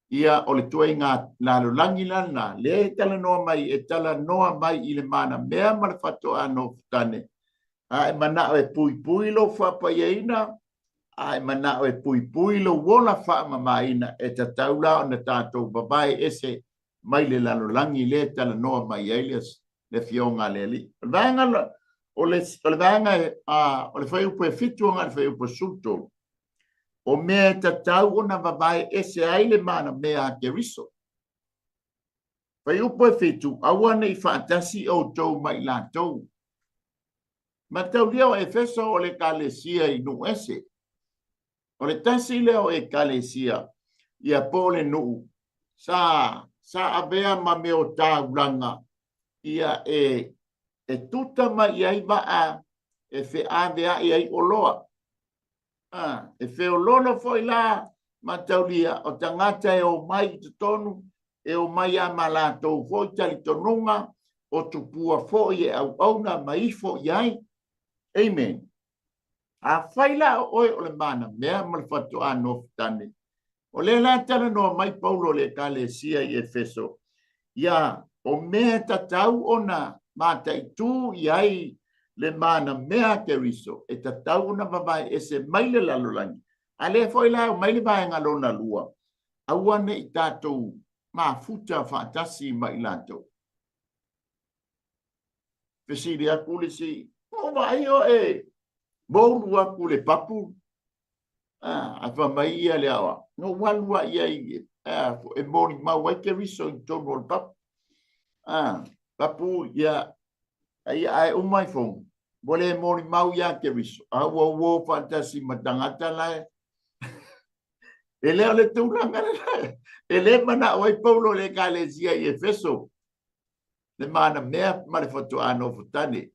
ia o le tuaiga lalolagi la lena lea e talanoa mai, e talanoa mai i le manamea ma le faatoa nofotane, a e manao e puipui lou faapaiaina, a e manao e puipui lou ola faamamaina, e tatau la ona tatou vavae ese mai le lalolagi lea e talanoa mai ai le le Afioga a le Alii. O le vaega o le, o le vaega o le fuaiupu e 7 agai le fuaiupu 13, o mea e tatau ona vavae ese ai le manamea a Keriso. Fuaiupu e 7, aua ne i faatasi outou ma i latou. Mataulia o Efeso o le Ekalesia i nuu ese. O le tasi lea o Ekalesia ia po o le nuu sa sa avea ma mea o taulaga ia e e tuta mai i ai vaa e feaveai ai oloa. A, e feololo foi la Mataulia, o tagata e omai i totonu, e omai lava ma latou foi talitonuga, o tupua foi e auauna ma ifo i ai. Amen. Afai la o oe o le manamea ma le faatoa nofotane, o lea la e talanoa mai Paulo i le Ekalesia i Efeso, ia, o mea e tatau ona mataitu i ai le manamea a Keriso, e tatau ona vavae ese mai le lalolagi. A lea foi la e aumai le vaega lona lua, aua ne i tatou mafuta faatasi ma i latou. Fesili atu le isi, o vaai oe, moulu atu le papu, a fai mai ia le aoao, na ou alu lava i ai e molimau ai Keriso i totonu o le papu. Papu, ia, ai ae uma ifoga, ua le molimau ia Keriso, a ua uo faatasi ma tagata la e E le o le tulaga lena e le manao ai Paulo i le Ekalesia i Efeso, le manamea ma le faatoa nofotane.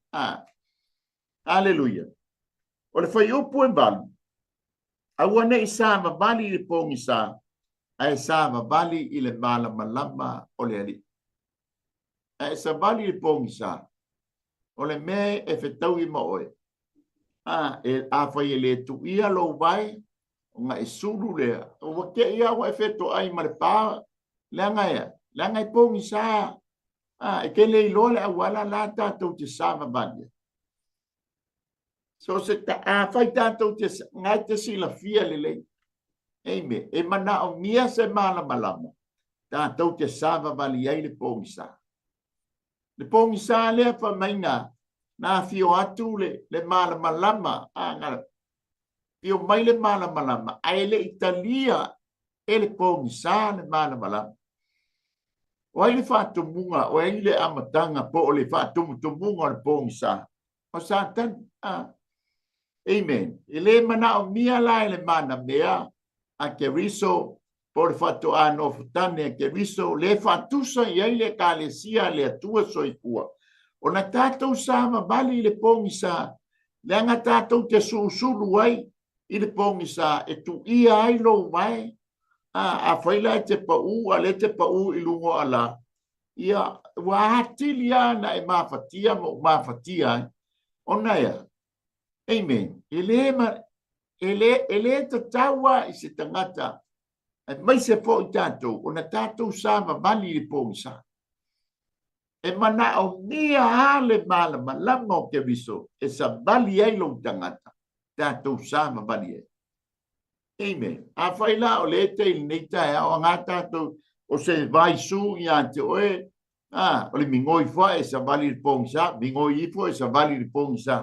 Aleluia. O le fuaiupu e 8, aua ne i savavali i le pogisa, ae savavali i le malamalama o le Alii. Ae savali i le pogisa, o le mea e fetaui ma oe. A, e, afai e le tuia lou vae, ona e sulu lea, ua te i lava ua e fetoai ma le pa, leaga e a? Leaga e pogisa. A, e te le iloa le auala la tatou te savavali ai. So se ta, afai tatou te, na e te silafia lelei. Amen. E manaomia se malamalama, tatou te savavali ai le pogisa. Le pogisa lea fai mai na, na afio atu le, le malamalama, a, na afio mai le malamalama, ae le i talia e le pogisa le malamalama. O ai le faatumuga, o ai le amataga po o le faatumutumuga o le pogisa? O Satani. A. Amen. E le manaomia la e le manamea a Keriso po o le faatoa nofotane a Keriso le faatusa i ai le Ekalesia a le Atua soifua, ona tatou savavali i le pogisa, leaga tatou te susulu ai i le pogisa e tuia ai lou vae. A, afai la e te pau, a lea e te pau i luga o ala, ia, ua atili lava ona e mafatia ma ou mafatia ai. Ona e a? Amen. E le, ma, e le, e le tatau lava i se tagata, aemaise foi tatou, ona tatou savavali i le pogisa. E manaomia lava le malamalama o Keriso e savali ai lou tagata, tatou savavali ai. Amen. Afai la o lea e te i lenei taeao, aga tatou o se vaisu ia te oe, a, o le migoi foa e savali i le pogisa, migoi ifo e savali i le pogisa.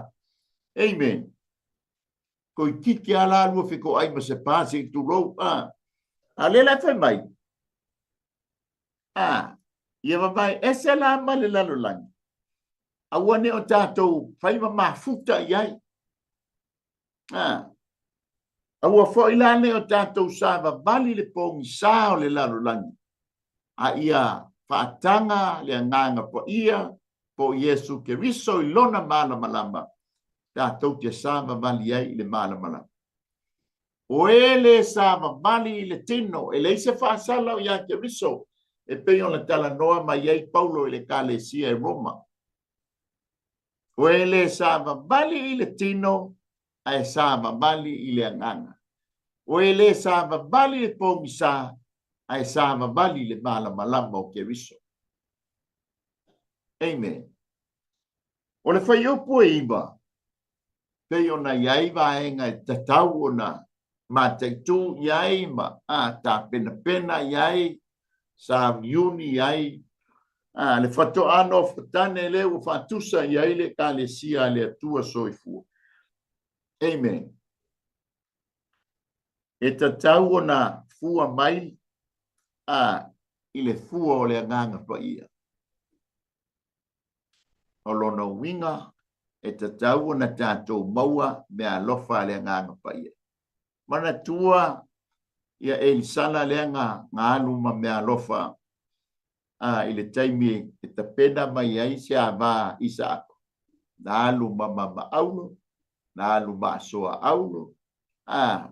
Amen. Toeitiiti lava la lua fetoai ma se pa se i tulou, a. A lea la e fai mai, a, ia vavae ese la ma le lalolagi, aua ne o tatou fai ma mafuta i ai. A, aua foi la ne o tatou savavali le pogisa o le lalolagi, a ia faataga le Agaga Paia po o Iesu Keriso i Lona malamalama, tatou te savavali ai i le malamalama. O e le savavali i le tino, e leai se faasala o ia Keriso, e pei ona talanoa mai ai Paulo i le Ekalesia i Roma. O e le savavali i le tino, ae savavali i le agaga. O e le savavali i le pogisa, ae savavali i le malamalama o Keriso. Amen. O le fuaiupu e 9, pei ona i ai vaega e tatau ona mataitu i ai ma a, tapenapena i ai, sauniuni i ai, a, le faatoa nofotane lea ua faatusa i ai le Ekalesia a le Atua Soifua. Amen. E tatau ona fua mai a, i le fua o le Agaga Paia. O lona uiga, e tatau ona tatou maua meaalofa a le Agaga Paia. Manatua ia Elisala lea na, na alu ma meaalofa a, i le taimi e tapena mai ai se ava Isaako. Na alu ma mama aulo, na alu ma asoa aulo, a.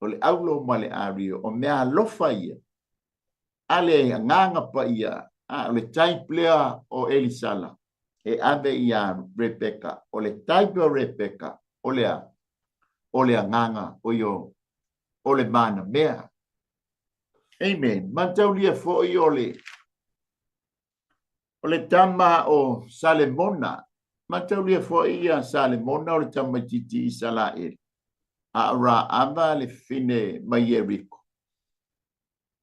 O le aulo ma le ario, o mea alofa ia a le Agaga Paia, a o le type lea o Elisala e ave iā Rebeka. O le type o Rebeka, o le a? O le Agaga, o ia o le manamea. Amen. Mataulia foi o le o le tama o Salemona. Mataulia foi ia Salemona o le tamaitiiti Isaraelu, a o Raava le fine mai Ieriko.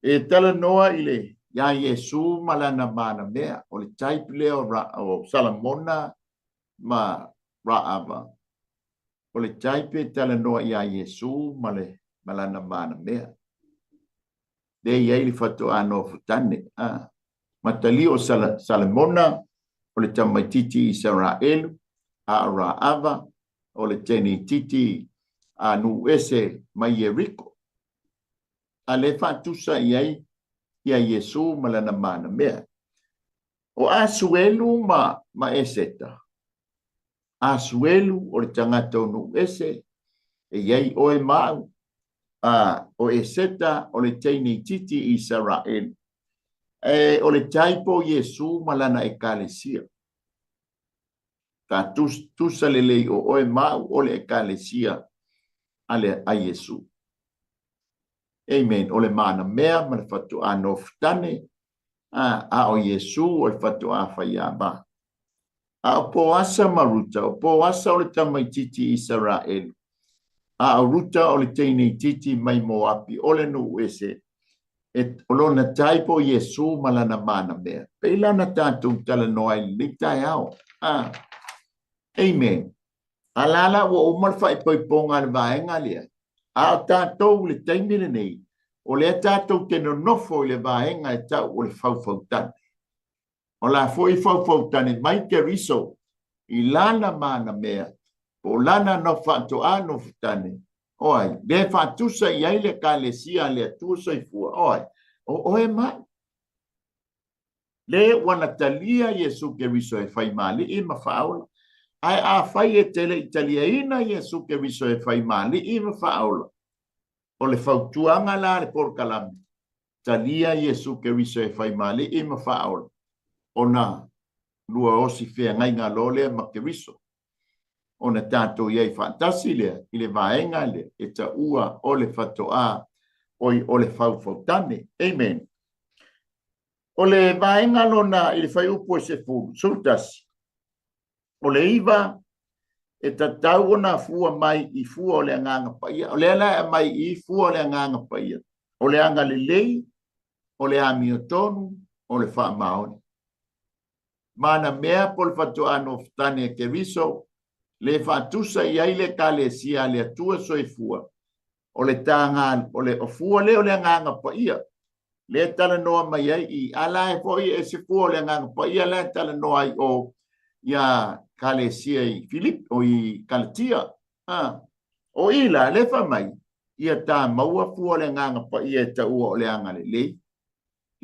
E talanoa i le iā Iesu ma lana manamea, o le type lea o, Ra, o Salamona ma Raava, o le type e talanoa iā Iesu ma, le, ma lana manamea. Lea i ai le faatoa nofotane. A. Matalio o Sala, Salamona, o le tamaitiiti Isaraelu, a o Raava, o le tenititi a nuu ese mai Ieriko. A lea faatusa i ai ia Iesu ma lana manamea. O Asuelu ma, ma Eseta. Asuelu o le tagata o nuu ese, e i ai oe ma au, a o Eseta o le teine itiiti i Isaraelu. E, o le type o Iesu ma lana ekalesia. Faatusa lelei o oe ma au o le ekalesia a le a Iesu. Amen. O le manamea ma le faatoa nofotane, a, a o Iesu o le faatoa faiava. A o Poasa ma Ruta, o Poasa o le tamaitiiti Isaraelu, a o Ruta o le teine itiiti mai Moapi, o le nuu ese, e, o lona type o Iesu ma lana manamea. Pei lana tatou talanoa ai lenei taeao. A, amen. A la la ua uma le faaipoipoga a le vaega lea. A o tatou i le taimi lenei, o lea tatou te nonofo i le vaega e tau o le faufautane. O la foi faufautane mai Keriso i lana manamea, po o lana no faatoa nofotane, o ai, lea e faatusa i ai le Ekalesia a le Atua Soifua, o ai, o oe ma au. Le ua na talia Iesu Keriso e faimaali'i ma faaola. Ae afai e te le i taliaina Iesu Keriso e faimaali'i ma faaola, o le fautuaga la a le polokalame, talia Iesu Keriso e faimaali'i ma faaola, ona lua osi feagaiga loa lea ma Keriso. Ona tatou i ai faatasi lea i le vaega lea e taua o le fatoā, oi, o le faufautane. Amen. O le vaega lona i le fuaiupu e 10, 11, o le 9, e tatau ona fua mai i fua o le Agaga Paia. O lea la e aumai i fua o le Agaga Paia, o le agalelei, o le amiotonu, o le faamaoni. Manamea po o le faatoa nofotane e Keriso, le faatusa i ai le Ekalesia a le Atua Soifua, o le taga, o le o fua lea o le Agaga Paia, lea e talanoa mai ai i, a la e foi e se fua o le Agaga Paia la e talanoa ai o ia Ekalesia i Filipi, o i Kalatia. A, o i la, le fai mai, ia tā maua fua o le Agaga Paia e taua o le agalelei.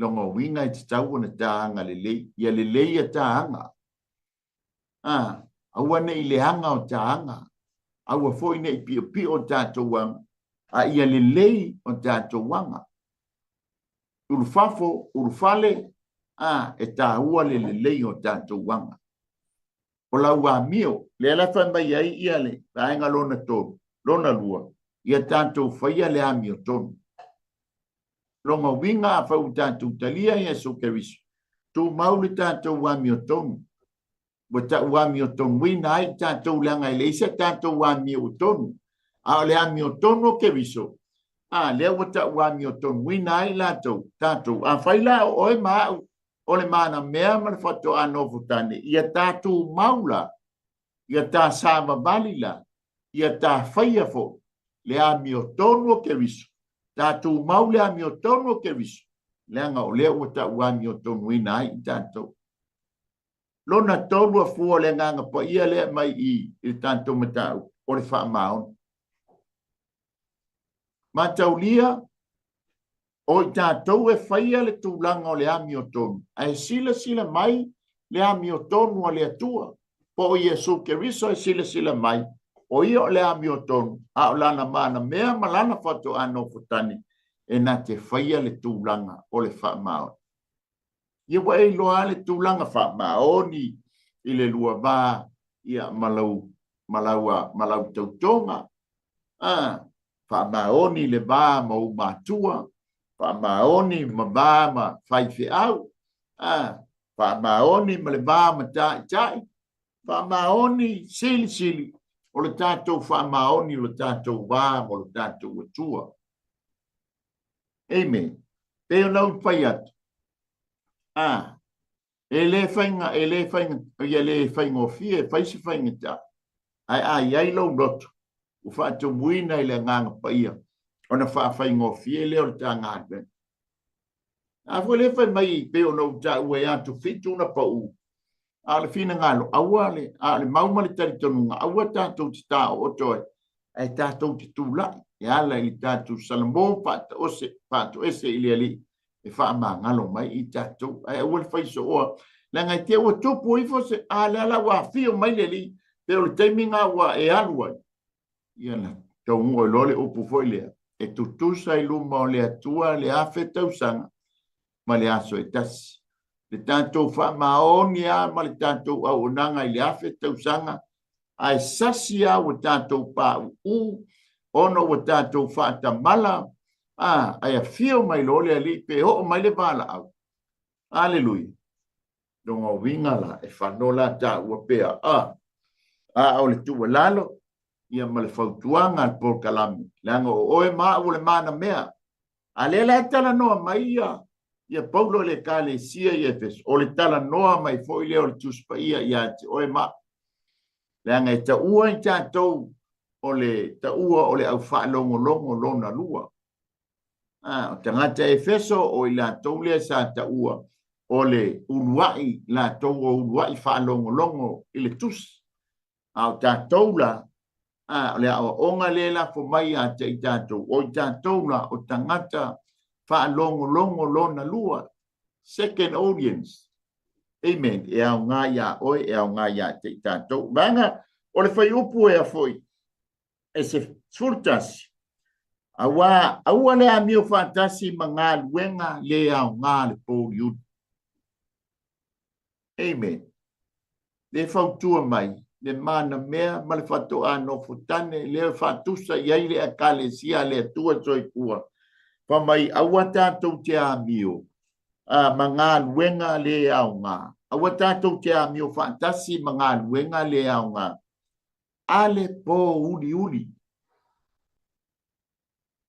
Lona uiga e tatau ona tā agalelei, ia lelei ia tā aga. A, aua ne i leaga o tā aga, aua foi ne i piopio o tātou aga, a ia lelei o tātou aga. Ulufafo, ulufale, a, e tāua le lelei o tātou aga. O lau amio, lea la fai mai ai ia le vaega lona tolu, lona lua, ia tātou faia le amiotonu. Lona uiga afai ua tatou talia Iesu Keriso, tumau le tatou amiotonu, ua tau amiotonuina ai tatou leaga e leai se tatou amiotonu, a o le amiotonu o Keriso, a lea ua tau amiotonuina ai latou, tatou. Afai la o oe ma au o le manamea ma le faatoa nofotane, ia ta tumau la, ia ta savavali la, ia ta faia foi le amiotonu o Keriso, ta tumau le amiotonu o Keriso, leaga o lea ua tau amiotonuina ai i tatou. Lona tolu a fua o le Agaga Paia lea mai i le tatou mataupu, o le faamaoni. Mataulia, o i tatou e faia le tulaga o le amiotonu, ae silasila mai le amiotonu a le Atua, po o Iesu Keriso e silasila mai, O ia o le amiotonu, a o lana manamea ma lana faatoa nofotane e na te faia le tulaga o le faamaoni. Ia ua e iloa le tulaga faamaoni i le lua va ia ma lau ma lau ma lau tautoga. Faamaoni le va ma ou matua, faamaoni ma va ma faifeau, faamaoni ma le va ma taitai, faamaoni silisili o le tatou faamaoni o le tatou va ma lo tatou Atua. Amen. Pei ona ou fai atu, e le faiga, e le faiga, ia le faigofie e fai se faigata, ae a i ai lou loto ua faatumuina i le Agaga Paia, ona faafaigofie lea o le ta galuega. A foi lea fai mai pei ona ou taua e atu fitu na pau, a o le finagalo, aua le, a o le mau ma le talitonuga, aua tatou te taooto ai, ae tatou te tulai e ala i le tatou salamo faataose, faatoese i le Alii e faamagalo mai i tatou, ae aua le fai sooa, leaga e te ua tupu ifo se, a lea la ua afio mai le Alii, pe o le taimi nga ua e alu ai, ia na taunuu ai loa le upu foi lea, e tutusa i luma o le Atua le 1000 tausaga ma le aso e tasi. Le tatou faamaoni lava ma le tatou auaunaga i le 1000 tausaga, ae sasi lava ua tatou pauu ona ua tatou faatamala, ae afio mai loa le Alii pe oo mai le valaau. Aleluia. Lona uiga la, e fano la taua pea, a o le tuualalo ia ma le fautuaga a le polokalame, leaga o oe ma au o le manamea. A lea la e talanoa mai ia Paulo i le Ekalesia i Efeso, o le talanoa mai foi lea o le Tusi Paia ia te oe ma au. Leaga e taua i tatou o le taua o le aufaalogologo lona lua. O tagata Efeso o i latou lea sa taua o le uluai latou o uluai faalogologo i le tusi. A o tatou la, o le aoaoga lea e lafo mai ia te i tatou, o i tatou la o tagata faalogologo lona lua, second audience. Amen. E aoga iā oe, e aoga ia te i tatou. Vaega o le fuaiupu ea foi, e se 11, aua aua le amio faatasi ma galuega le aoga a le pouliuli. Amen. Le fautua mai le manamea ma le faatoa nofotane lea e faatusa i ai le Ekalesia a le Atua Soifua. Fai mai aua tatou te amio ma galuega le aoga. Aua tatou te amio faatasi ma galuega le aoga a le pōuliuli.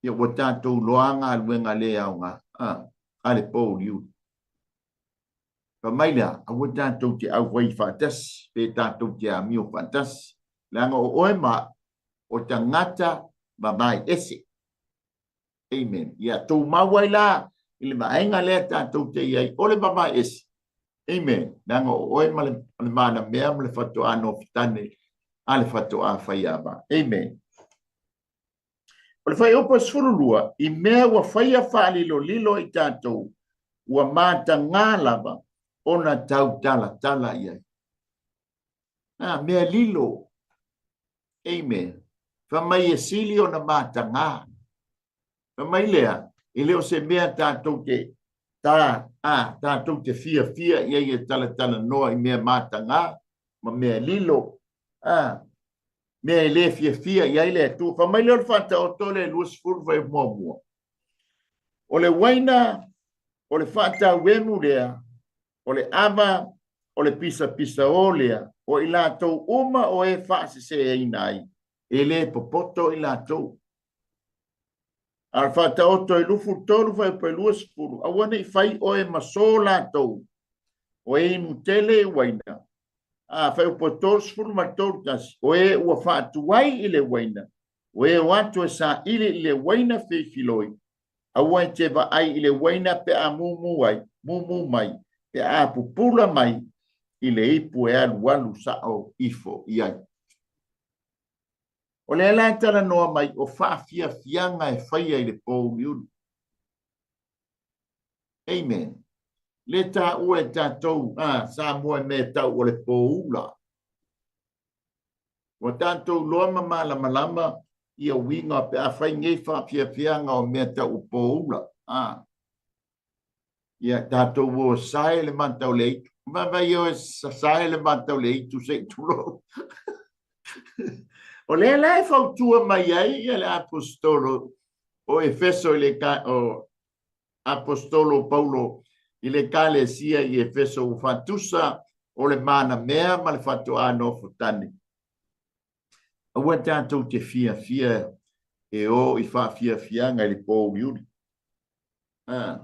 Ia ua tatou iloa galuega le aoga a le pōuliuli. Fai mai lea, aua tatou te auai faatasi, pe tatou te amio faatasi, leaga o oe ma au, o tagata vavae ese. Amen. Ia tumau ai la i le vaega lea tatou te i ai, o le vavae ese. Amen. Leaga o oe ma le, le manamea ma le faatoa nofotane a le faatoa faiava. Amen. O le fuaiupu e 12, i mea ua faia faalilolilo i tatou, ua matagā lava ona tautalatala i ai. A, mea lilo. Amen. Fai mai e sili ona matagā. Fai mai lea, e le o se mea tatou te ta, a, tatou te fiafia i ai e talatalanoa i mea matagā ma mea lilo. A, mea e le fiafia i ai le Atua. Fai mai lea o le Faataoto le 20 fuaiupu muamua. O le uaina, o le faatauemu lea, o le ava, o le pisapisaō lea, o i latou uma o e faaseseina ai, e le popoto i latou. A o le Faataoto e 23 fuaiupu e 20, aua ne i fai oe ma so latou, o e inu tele i uaina, a fuaiupu e 33, o e ua faatuai i le uaina, o e o atu e saili i le uaina feifiloi, aua e te vaai i le uaina pe a mumu ai, mumu mai, pe a pupula mai i le ipu e alualu sao ifo i ai. O lea la e talanoa mai o faafiafiaga e faia i le pōuliuli. Amen. Le taua e tatou, Samoa i mea e tau o le pōula. Ua tatou iloa ma malamalama ia uiga pe afai nei faafiafiaga o mea tau poula. A. Ia tatou o sae le mata o le aitu. Vaavaai o e sasae le mata o le aitu se i tulou. O lea la e fautua mai ai ia le aposetolo o Efeso i le o aposetolo Paulo i le Ekalesia i Efeso ua faatusa o le manamea ma le faatoa nofotane. Aua tatou te fiafia e o i faafiafiaga i le pōuliuli. Ah.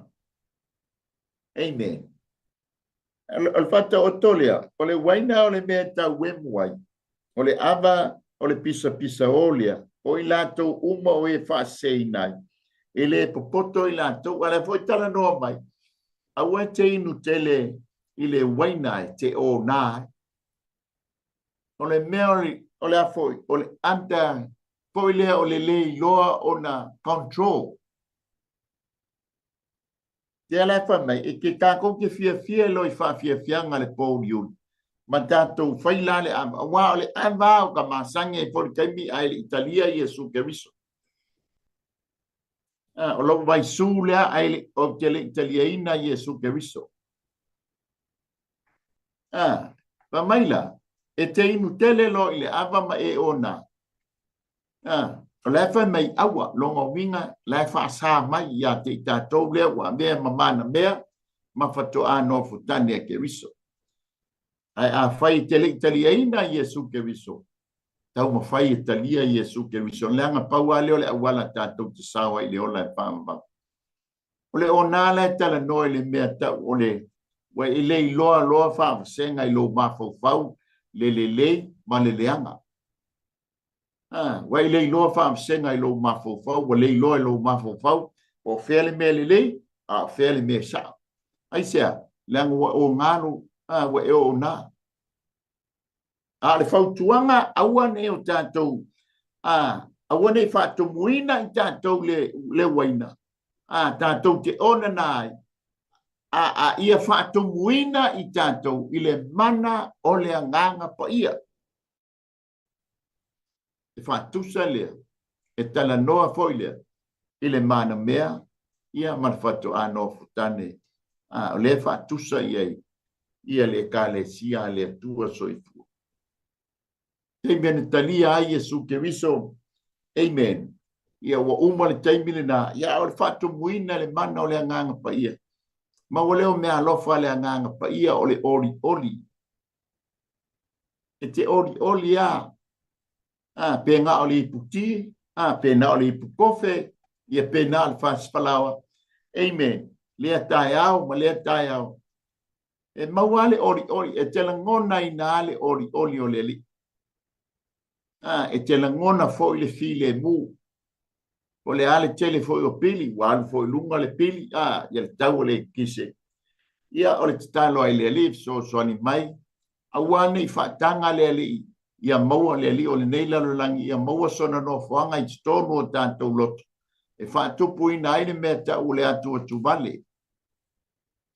Amen. O le faataoto lea, o le uaina o le mea e tauemu ai, o le ava o le pisapisaō lea, o i latou uma o e faaseseina ai, e le popoto i latou, a o lea foi e talanoa mai, aua e te inu tele i le uaina e te ōnā ai. O le mea o le a foi, o le under foi lea o le le iloa ona control. Lea la e fai mai, e ke tatou te fiafia loa i faafiafiaga le pōuliuli, ma tatou fai la le ava, aua o le ava o ka masani ai foi le taimi ae le i talia Iesu Keriso. Ah, o lou vaisū lea ae le, ou te le i taliaina Iesu Keriso. Ah, fai mai la, e te inu tele loa i le ava ma e ona. Ah, o la e fai mai aua, lona uiga, la e faasa mai ia te i tatou lea ua avea ma manamea ma faatoa nofotane a Keriso. Ae afai e te le i taliaina Iesu Keriso, taumafai e talia Iesu Keriso, leaga pau lava lea o le auala tatou te sao ai i le ola e faavavau. O le ona la e talanoa i le mea tau o le ua e le iloa loa faavasega i lou mafaufau le lelei ma le leaga. A, ua e le iloa faavasega i lou mafaufau, ua le iloa i lou mafaufau po o fea le mea lelei, a o fea le mea sao. Aisea? Leaga ua oga lou, a, ua e oona. A o le fautuaga, aua ne i o tatou, a, aua ne i faatumuina i tatou le, le uaina, a, tatou te onana ai, a, a ia faatumuina i tatou i le mana o le Agaga Paia. E faatusa lea, e talanoa foi lea i le manamea ia ma le faatoa nofotane, a, o lea e faatusa i ai ia le Ekalesia a le Atua Soifua. Taimi na talia ai Iesu Keriso, amen. Ia ua uma le taimi lena, ia o le faatumuina le mana o le Agaga Paia. Ma ua lea o mea alofa le Agaga Paia o le olioli. E te olioli a, a pe na o le ipu ti, a pe na o le ipu kofe, ia pe na o le fasifalaoa. Amen. Lea taeao ma lea taeao. E maua le olioli, e te lagonaina lava le olioli o le Alii. A, e te lagona foi le filemu. O le a le tele foi o pili, ua alu foi i luga le pili, a, ia le tau o le eletise. Ia, o le tatalo ai le Alii e fesoasoani mai, aua ne i faataga le Alii ia maua le Alii o lenei lalolagi, ia maua sona nofoaga i totonu o tatou loto, e faatupuina ai le mea tau o le atuatuvale.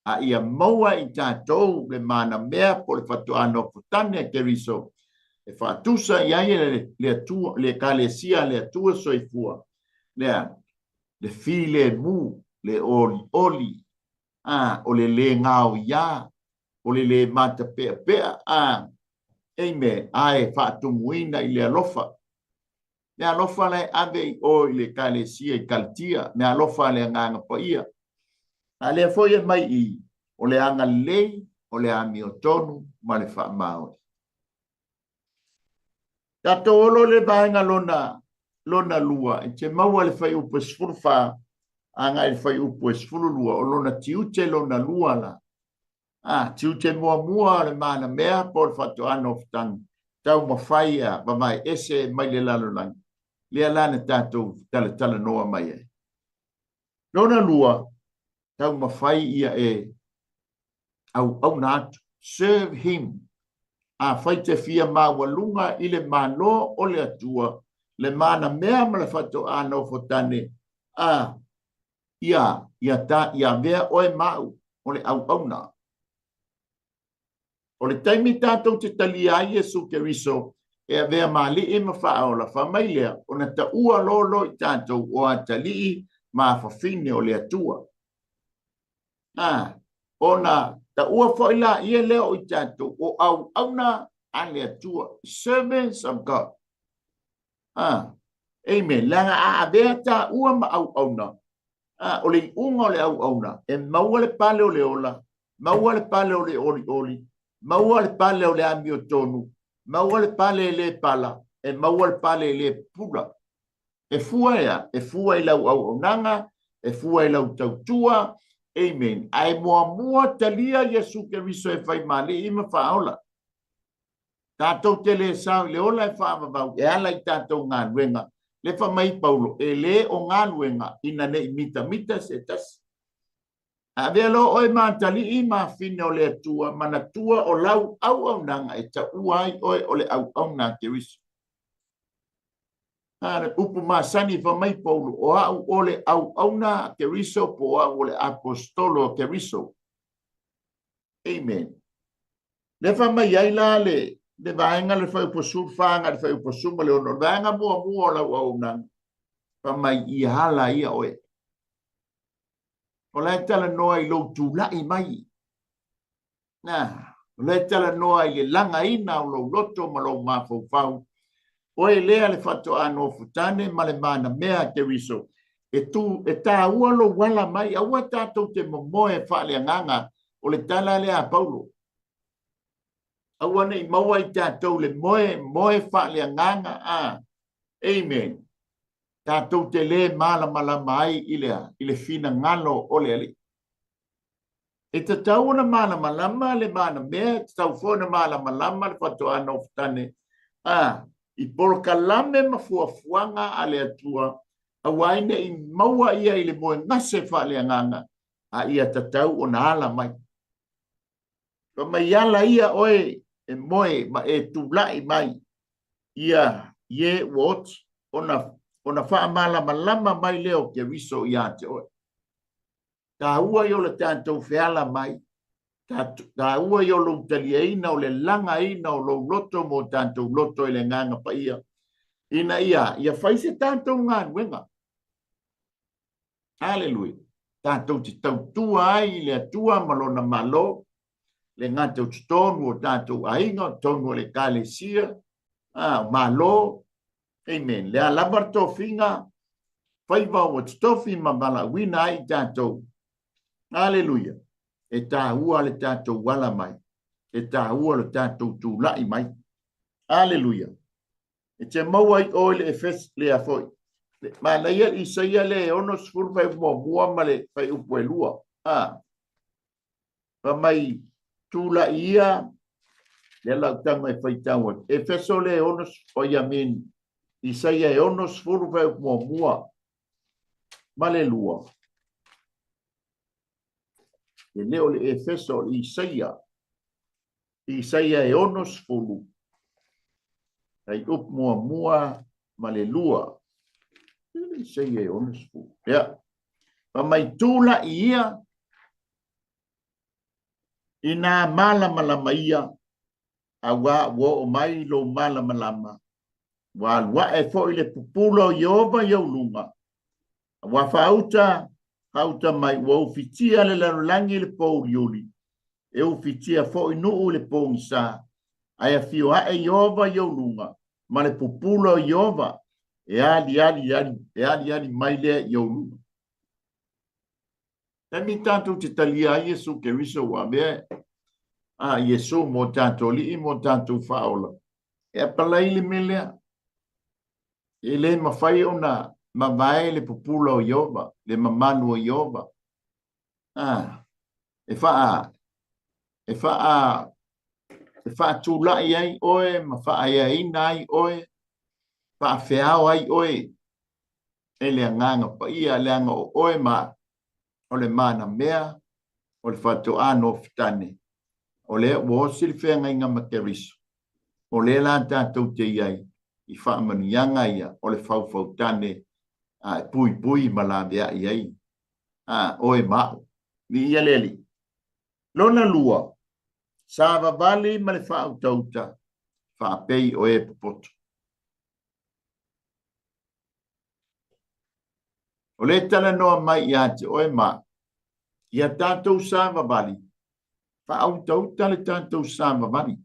A ia maua i tatou le manamea po o le faatoa nofotane a Keriso e faatusa i ai le Atua, le Ekalesia a le Atua Soifua, lea, le filemu, le olioli, a, o le lē gaoiā, o le lē matapeapea, a, amen, a e faatumuina i le alofa. Le alofa la e ave i o i le Ekalesia i Kalatia, le alofa a le Agaga Paia. A lea foi e mai i, o le agalelei, o le amiotonu ma le faamaoni. Tatou olo le vaega lona, lona lua, e te maua le fuaiupu e 14 agai le fuaiupu e 12, o lona tiute lona lua la. A, tiute muamua o le manamea po o le faatoa nofotaga, taumafai ia vavae ese mai le lalolagi, lea la na tatou talatalanoa mai ai. Lona lua, taumafai ia e auauna atu, serve him. Afai te fia maualuga i le Malo o le Atua, le manamea ma le faatoa nofotane, a, ia, ia ta, ia avea oe ma au o le auauna. O le taimi tatou te talia ai Iesu Keriso E avea ma alii ma faaola, fai mai lea, ona taua loa loa i tatou o atalii ma afafine o le Atua. A, ona taua foi laia lea o i tatou o auauna a le Atua, servants of God. A, amen. Leaga a avea taua ma auauna, a, o le iuga o le auauna, e maua le pale o le ola, maua le pale o le olioli, maua le pale o le amiotonu, maua le pale e le pala, e maua le pale e le pupula. E fua e a? E fua i lau auaunaga, e fua i lau tautua, amen. Ae muamua talia Iesu Keriso e fai ma Alii ma Faaola. Tatou te le sao i le ola e faavavau e ala i tatou galuega. Le fai mai Paulo, e le o galuega ina ne i mitamita se tasi. Avea loa oe ma atalii ma afine o le Atua, manatua o lau auaunaga e taua ai oe o le auauna a Keriso. A le upu masani fai mai Paulo, o au o le auauna a Keriso po o au o le aposetolo a Keriso. Amen. Le fai mai ai la le le vaega le fuaiupu 14 agai le fuaiupu 16, o le vaega muamua o lau auaunaga, fai mai ia ala ia oe. O la e talanoa i lou tulai mai. Na, o la e talanoa i le lagaina o lou loto ma lou mafaufau. Oe lea le faatoa nofotane ma le manamea a Keriso. E, tu, e tāua lou ala mai, aua tatou te momoe faaleagaga, o le tala lea a Paulo. Aua ne i maua i tatou le moe, moe faaleagaga, a. Amen. Tatou te lē malamalama ai i le a? I le finagalo o le Alii. E tatau ona malamalama le manamea, e tatau foi ona malamalama le faatoa nofotane, a, i polokalame ma fuafuaga a le Atua, aua ai ne i maua ia i le moegase faaleagaga, a ia tatau ona ala mai. Fai mai ala ia oe e moe ma e tulai mai ia ie ua oti ona ona faamalamalama mai lea o Keriso iā te oe. Tāua ia o le tatou feala mai, tāua ia o lou taliaina o le lagaina o lou loto mo tatou loto i le Agaga Paia, ina ia ia fai se tatou galuega. Aleluia. Tatou te tautua ai i le Atua ma lona Malo, le gata o totonu o tatou aiga, o totonu o le Ekalesia, a, o Malo. Amen. Le a lava le tofiga, faiva ua totofi ma valaauina ai i tatou. Aleluia. E tāua le tatou ala mai. E tāua le tatou tulai mai. Aleluia. E te maua ai oe le Efesi, lea foi. Manaia le Isaia le 60 fuaiupu muamua ma le fuaiupu e lua. A. Fai mai tulai ia, lea lau tago e faitau atu. Efeso le 60, oi amin, Isaia e 60 fuaiupu muamua ma le lua. E le o le Efeso, o le Isaia. Isaia e 60, fuaiupu muamua ma le lua. Isaia e 60. Ia. Fai mai tulai ia inā malamalama ia, auā ua oo mai lou malamalama, ua alu aʻe foi le pupula o Ieova i ou luga, ua faauta, faauta mai, ua ufitia le lalolagi i le pōuliuli, e ufitia foi nuu i le pogisa, ae afio aʻe Ieova i ou luga, ma le pupula o Ieova e aliali, e aliali mai lea i ou luga. Taimi tatou te talia ai Iesu Keriso ua avea a Iesu mo tatou alii mo tatou faaola, e apalai le mea lea. E le mafai ona mavae le pupula o Ieova, le mamalu o Ieova. A, e faa, e faa, e faatulai ai oe ma faaeaina ai oe, faafeao ai oe e le Agaga Paia, leaga o oe ma o le manamea o le faatoa nofotane, o lea ua osi le feagaiga ma Keriso, o lea la tatou te i ai i faamanuiaga ia o le faufautane a e puipui ma laveai ai a oe ma au. Viia le Alii. Lona lua, savavali ma le faautauta. faapei o e popoto. O lea e talanoa mai ia te oe ma au, ia tatou savavali, faautauta le tatou savavali.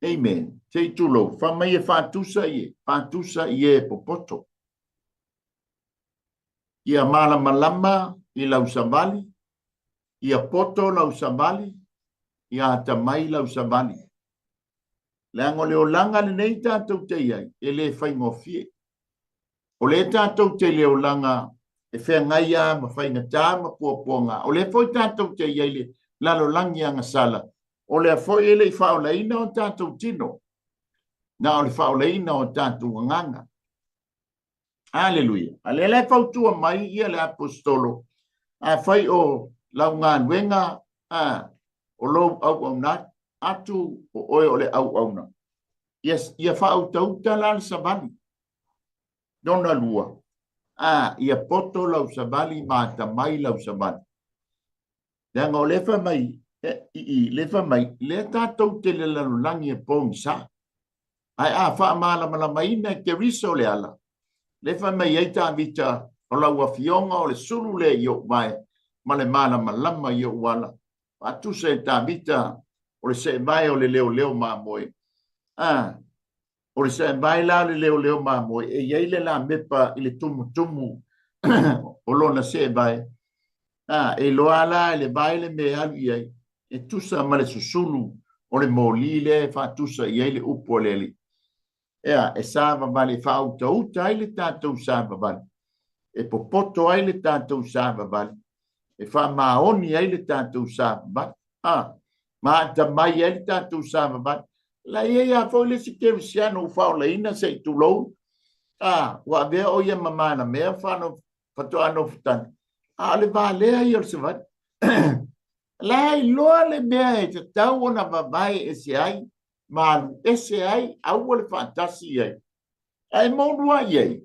Amen. Se i tulou, fai mai e faatusa i e, faatusa i e popoto. Ia malamalama i lau savali, ia poto lau savali, ia atamai lau savali. Leaga o le olaga lenei tatou te i ai, e le faigofie. O lea tatou te i le olaga e feagai lava ma faigata ma puapuaga. O lea foi tatou te i ai i le lalolagi agasala, o lea foi e le i faaolaina o tatou tino, na o le faaolaina o tatou agaga. Aleluia. A lea la e fautua mai ia le aposetolo, afai o lau galuega a o lou auauna atu o oe o le auauna, ia, ia faautauta la le savali. Lona lua, a ia poto lau savali ma atamai lau savali. Leaga o lea fai mai, i i, lea fai mai, lea tatou te le lalolagi e pogisa. Ae a faamalamalamaina e Keriso le ala, lea fai mai ai Tavita, o lau afioga o le sulu lea i ou vae, ma le malamalama i ou ala. Faatusa e Tavita o le seevae o le leoleo mamoe. A, o le seevae la o le leoleo mamoe, e i ai le lamepa i le tumutumu o lona seevae. A, e iloa la e le vae le mea e alu i ai, e tusa ma le susulu o le moli lea e faatusa i ai le upu a le Alii. Ea, e savavali, e faautauta ai le tatou savavali, e popoto ai le tatou savavali, e faamaoni ai le tatou savavali, a, ma atamai ai le tatou savavali. La i ai lava foi le isi kerisiano ua faaolaina se i tulou, a, ua avea o ia ma manamea faatoa nofotane, a o le valea ia o le savali. La e iloa le mea e tatau ona vavae ese ai, ma alu ese ai, aua le faatasi i ai. Ae molua i ai,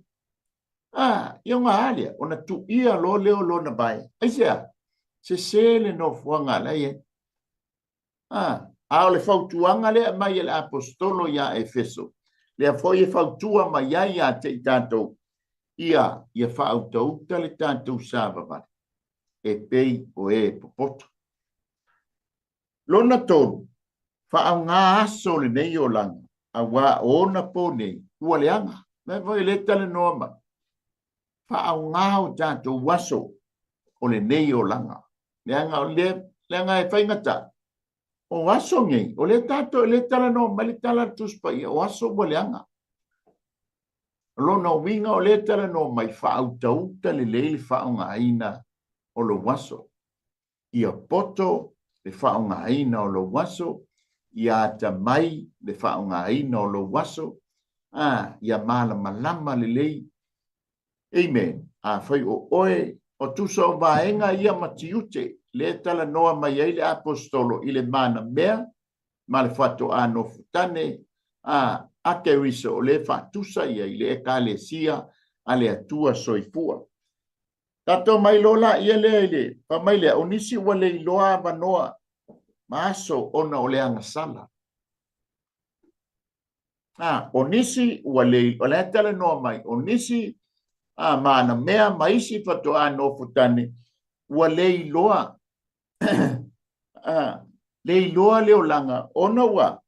a, ia ona a lea, ona tuia loa lea o lona vae. Aisea? Sese le nofoaga la e i ai. A, a o le fautuaga lea e aumai e le Aposetolo ia Efeso, lea foi e fautua mai ai ia te i tatou, ia, ia faautauta le tatou savavali, e pei o e popoto. Lona tolu, faaaoga aso o lenei olaga, auā o ona po nei ua leaga. Mea foi lea e talanoa mai, faaaoga o tatou aso o lenei olaga. Leaga o lea, leaga e faigata, o aso nei, o lea tatou, lea e talanoa mai le tala a le Tusi Paia, o aso ua leaga. O lona uiga o lea e talanoa mai, faautauta lelei le faaaogaina o lou aso. Ia poto le faaaogaina o lou aso, ia atamai le faaaogaina o lou aso, a, ia malamalama lelei. Amen. Afai o oe, o tusa o vaega ia ma tiute, lea e talanoa mai ai le Aposetolo i le manamea ma le faatoa nofotane, a, a Keriso o lea e faatusa i ai le Ekalesia a le Atua Soifua. Tatou mai loa laia lea i le, fai mai lea, o nisi ua le iloa avanoa ma aso ona o le agasala. A, o nisi ua le, o la e talanoa mai, o nisi a, ma ana mea ma isi faatoa nofotane, ua le iloa, a, le iloa le olaga ona ua,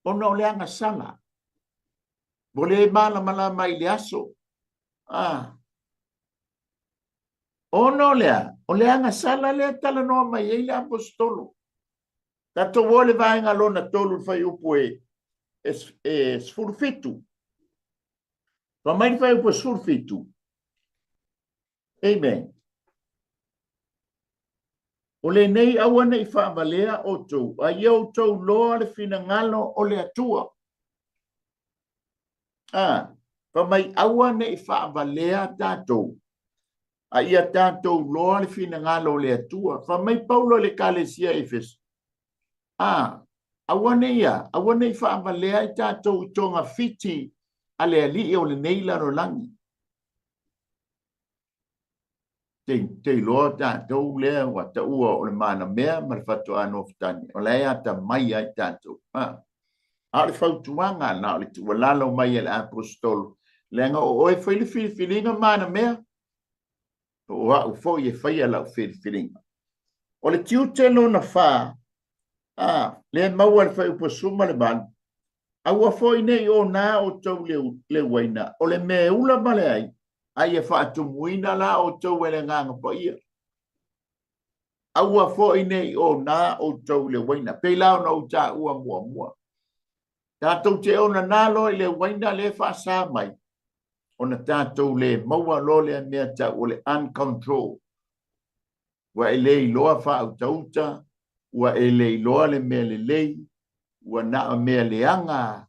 ona o le agasala. Ua le malamalama i le aso. A, ona o le a? O le agasala lea e talanoa mai ai le Aposetolo. Tatou o i le vaega lona tolu i le fuaiupu e, e, e 17. Fai mai le fuaiupu e 17. Amen. O lenei aua ne i faavalea outou, a ia outou loa le finagalo o le Atua. A, fai mai aua ne i faavalea tatou, a ia tatou loa le finagalo o le Atua. Fai mai Paulo i le Ekalesia i Efeso, a, aua ne i a, aua ne i faavalea i tatou i togafiti a le alii o lenei lalolagi. Te iloa tatou lea ua taua o le manamea ma le faatoa nofotane, o la e atamai ai tatou. A o le fautuaga na o le tuualalo mai e le aposetolo, leaga o oe fai le filifiliga manamea, o au foi e faia lau filifiliga. O le tiute lona fa, lea maua le fuaiupu 18, aua foi ne i ona outou le uaina, o le mea e ula ma le ai, a ia faatumuina la outou e le Agaga Paia. Aua foi ne i ona outou le uaina. Pei la ona ou taua muamua. Tatou te ona loa i le uaina le faasa mai, ona tatou le maua loa lea mea tau o le uncontrol. Ua e le iloa faautauta, ua e le iloa le mea lelei, ua na o mea leaga,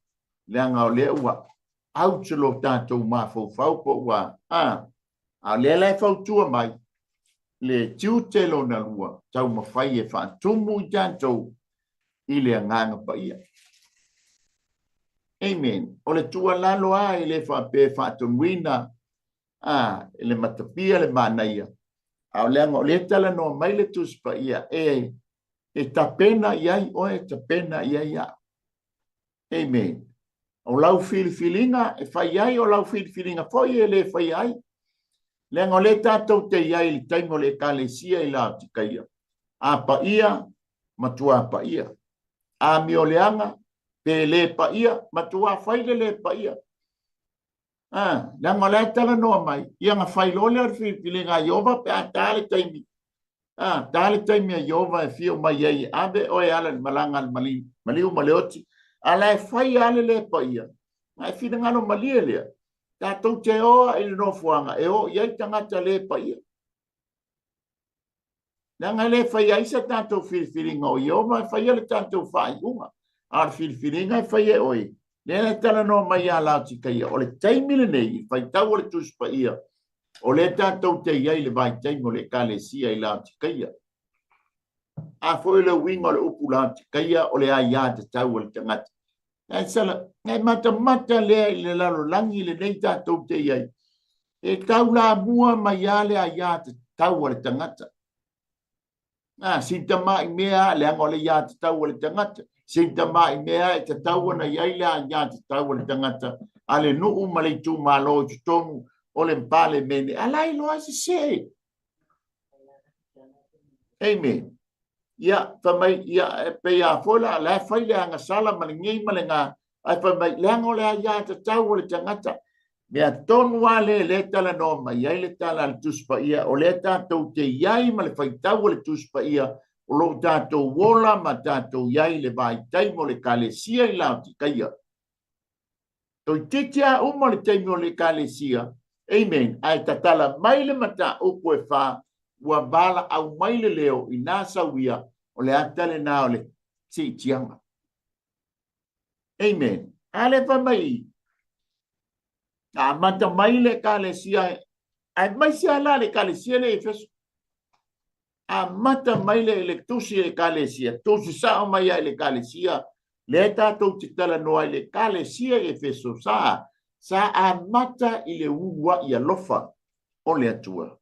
leaga o lea ua out lo tatou mafaufau po ua a o lea la e fautua mai le tiute lona lua, taumafai e faatumu i tatou i le Agaga Paia. Amen. O le tuualalo a e le faapea faatonuina e le matapia le manaia, a o leaga o lea talanoa mai le Tusi Paia e tapena i ai oe, tapena i ai au. Amen. O lau filifiliga e fai ai, o lau filifiliga foi e le fai ai. Leaga o lea tatou te i ai i le taimi o le ekalesia i Laotikaia. A paia, matua paia. A mioleaga, pe le paia, matua fai le le paia. Leaga o lea talanoa mai, ia na fai loa lea o le filifiliga a Ieova pe a ta le taimi. Ta le taimi a Ieova e fio mai ai e ave oe ala i le malaga a le maliu ma le oti. A la e fai lava le le paia, na e finagalo malie lea. Tatou te oa i le nofoaga e o i ai tagata le paia. Leaga e le fai ai se tatou filifiliga o Ieova e faia le tatou faaiuga. A o le filifiliga e fai e oe, lea e talanoa mai ia Laotikaia, o le taimi lenei, i le faitau o le Tusi Paia, o lea tatou te i ai i le vaitaimi o le ekalesia i Laotikaia. A foi le uiga o le upu Laotikaia, o le aia tatau a le tagata. Ae matamata lea i le lalolagi lenei tatou te i ai, e taulamua mai lava le aia tatau a le tagata. Sin tamai mea, leaga o le ia tatau a le tagata. Sin tamai mea e tatau ona i ai le aia tatau a le tagata a le nuu ma le itumalo i totonu o le Palemene. A la iloa sese. Amen. Ia, fai mai, ia, e pei a foi la, la e fai le agasala ma le gei ma le ngā, ae fai mai, leaga o le aia tatau o le tagata. Mea tonu a le le talanoa mai ai le tala a le Tusi Paia, o lea tatou te i ai ma le faitau o le Tusi Paia, o lo o tatou ola ma tatou i ai le vaitaimi o le ekalesia i Laotikaia. Toeitiiti a uma le taimi o le ekalesia, amen, ae tatala mai le mataupu e fa, ua valaau mai le leo i nā sauia, o le ata lenā o le siitiaga. Amen. A le fai mai, na amata mai le ekalesia, ae mai se ala le ekalesia le Efeso. Amata mai le tusi e ekalesia, tusi sao mai ai le ekalesia, lea tatou te talanoa i le ekalesia i Efeso, sa amata i le uluai alofa o le Atua.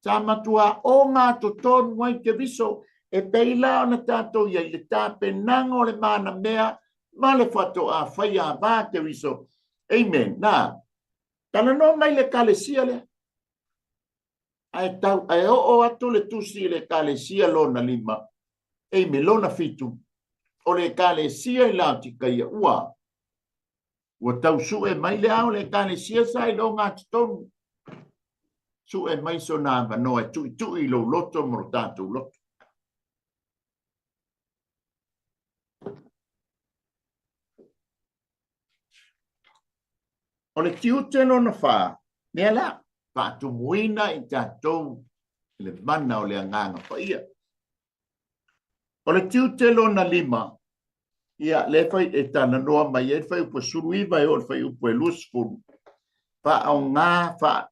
Sa matua o ngā totonu ai te viso, e pei la ona tatou i ai le tapenaga o le manamea ma le faatoa fai a vā te viso. Amen. Nā, talanoa mai le ekalesia lea. Ae tau, ae oo atu le tusi i le ekalesia lona 5, amen, lona 7, o le ekalesia i Laotikaia, ua tau sue mai le ao le ekalesia sa i lo ngā totonu. Sue mai sona avanoa e tuitui i lou loto mo lo tātou loto. O le tiute lona 4, mea la, faatumuina i tatou le mana o le Agaga Paia. O le tiute lona 5, ia, le fai e talanoa mai ai le fuaiupu 19 e oo i le fuaiupu 20, faaaoga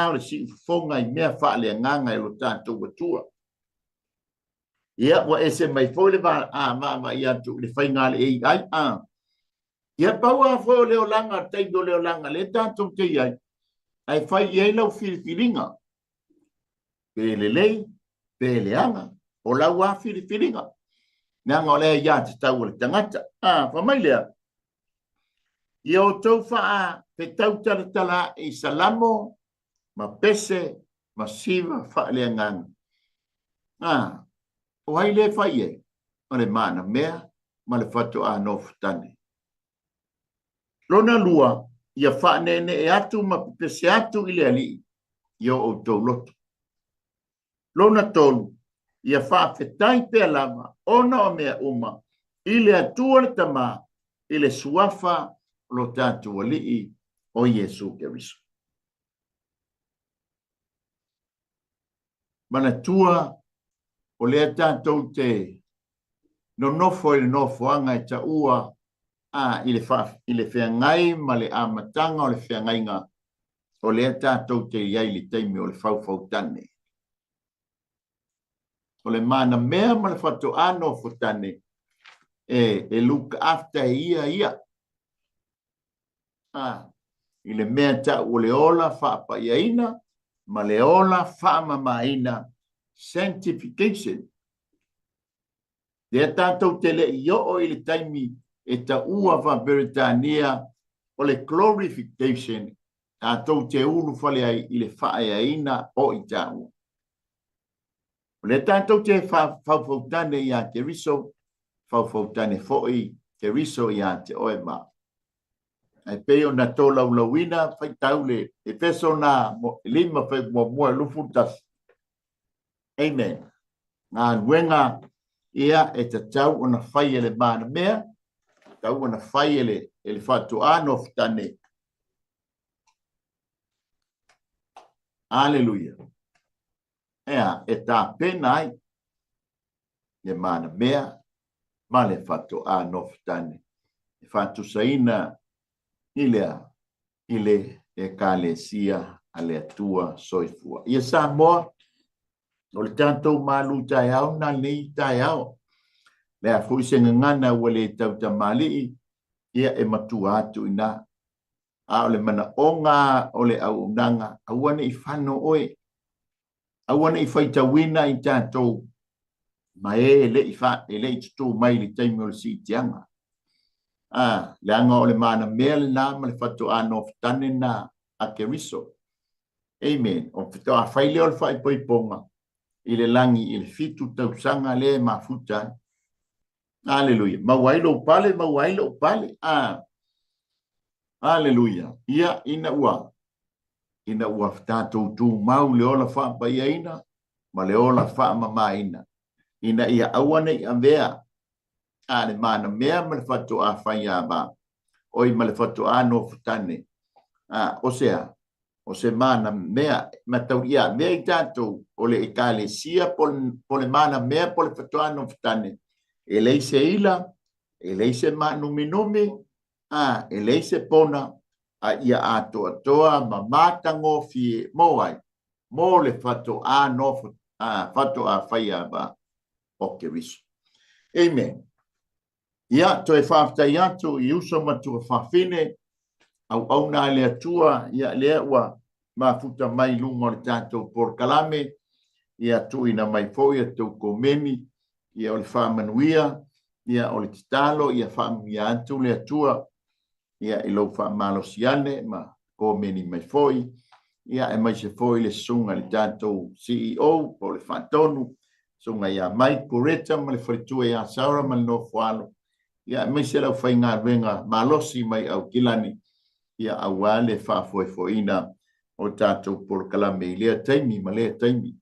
o le siufofoga i mea faaleagaga e lo tatou Atua. Ia, ua ese mai foi le vaavaai atu i le faiga a le AI. Ia, pau lava foi o le olaga, le taimi o le olaga, lea tatou te i ai, ae fai i ai lau filifiliga. Pe lelei, pe leaga, o lau lava filifiliga. Leaga o le aiatatau a le tagata. A, fai mai lea, ia outou faafetau talatala i salamo ma pese ma siva faaleagaga. A, o ai lea e fai ai? O le manamea ma le faatoa nofotane. Lona lua, ia faaneenee atu ma pepese atu i le Alii i o outou loto. Lona tolu, ia faafetai pea lava ona o mea uma i le Atua le Tama i le suafa o lo tatou Alii o Iesu Keriso. Manatua, o lea tatou te nonofo i le nofoaga e taua a i le, fa, i le feagai ma le amataga o le feagaiga, o lea tatou te i ai i le taimi o le faufautane. O le manamea ma le faatoa nofotane e look after e ia ia. A, i le mea tau o le ola faapaiaina ma le ola faamamaina, sanctification. Lea tatou te le i oo i le taimi e taua faa-Peretania o le glorification, tatou te ulufale ai i le faaeaina o i taua. O lea tatou te faufautane iā Keriso, faufautane foi Keriso iā te oe ma. Ae pei ona tolaulauina faitau le Efeso na 5 fai muamua 21. Amen. Galuega ia e tatau ona fai e le manamea, tatau ona fai e le faatoa nofotane. Aleluia. Ea, e tapena ai le manamea ma le faatoa nofotane e faatusaina i le i le Ekalesia a le Atua Soifua. Ia Samoa, o le tatou malu taeao na lenei taeao. Le a foi se gagana ua le tautamalii, ia e matua atu i ina. A o le manaoga o le auaunaga, aua ne i fano oe. Aua ne i faitauina i tatou ma e le i fa, e le i tutū mai i le taimi o le siitiaga. A, leaga o le manamea lena ma le faatoa nofotane na a Keriso. Amen. O faatoa fai lea o le faaipoipoga i le lagi i le 7 tausaga lea e mafuta ai. Aleluia. Maua ai lou pale, maua ai lou pale. A, aleluia. Ia, ina ua tatou tumau le ola faapaiaina ma le ola faamamaina, ina ia aua ne i avea a le manamea ma le faatoa faiava, oi ma le faatoa nofotane, a, o se a? O se manamea, ma tau ia mea i tatou, o le ekalesia po le manamea po le faatoa nofotane, e leai se ila, e leai se maanuminumi, a, e leai se pona, a ia atoatoa ma matagofie mo ai, mo le faatoa nofo, a, faatoa faiava o Keriso. Amen. Ia, toe faafetai atu i uso ma tuafafine, auauna a le Atua, ia lea ua mafuta mai i luga o le tatou polokalame, ia tuuina mai foi a tou komeni, ia o le faamanuia, ia o le tatalo, ia faamanuia atu le Atua, ia i lou faamalosi ane ma komeni mai foi, ia aemaise foi le susuga i le tatou CEO po o le Faatonu, susuga ia Mike Coretta ma le faletua ia Sarah ma le nofoalo, ia aemaise le aufaigaluega malosi mai Aukilani, ia aua le faafoefoeina o tatou polokalame i lea taimi ma lea taimi.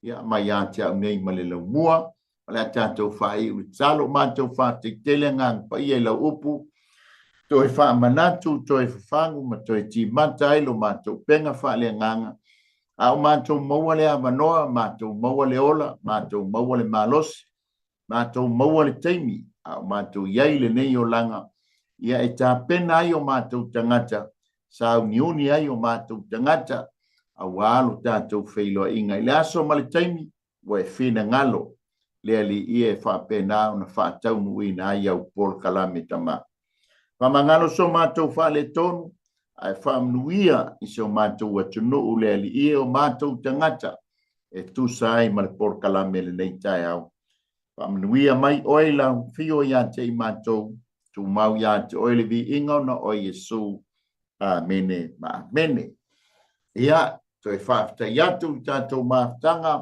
Ia mai ia te au nei ma le laumua, o le a tatou faaiu i tatalo, matou faafetai tele Agaga Paia i lau upu, toe faamanatu, toe fafagu ma toe timata ai lo matou upega faaleagaga, a o matou maua le avanoa, matou maua le ola, matou maua le malosi, matou maua le taimi, a o matou i ai i lenei olaga, ia e tapena ai o matou tagata, sauniuni ai o matou tagata, aua lo tatou feiloaiga i le aso ma le taimi, ua e finagalo le Alii ia e faapena ona faataunuuina ai au polokalame tama. Faamagalo so matou faaletonu, ae faamanuia i so matou atunuu le Alii e o matou tagata. e tusa ai ma le polokalame i lenei taeao. Faamanuia mai oe i lau afio ia te i matou, tumau ia te oe le viiga ona o Iesu. Amene ma amene. Ia, toe faafetai atu i tatou mafutaga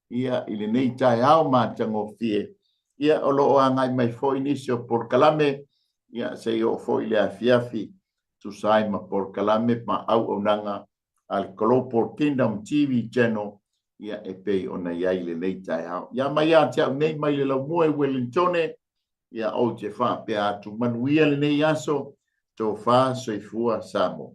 ia i lenei taeao matagofie. Ia, o lo o agai mai foi nisi o polokalame, ia se i oo foi i le afiafi, tusa ai ma polokalame ma auaunaga a le Global Kingdom TV Channel, ia e pei ona i ai lenei taeao. Ia mai ia te au nei mai le laumua i Wellingtone, ia ou te faapea atu manuia lenei aso, tofa soifua Samoa.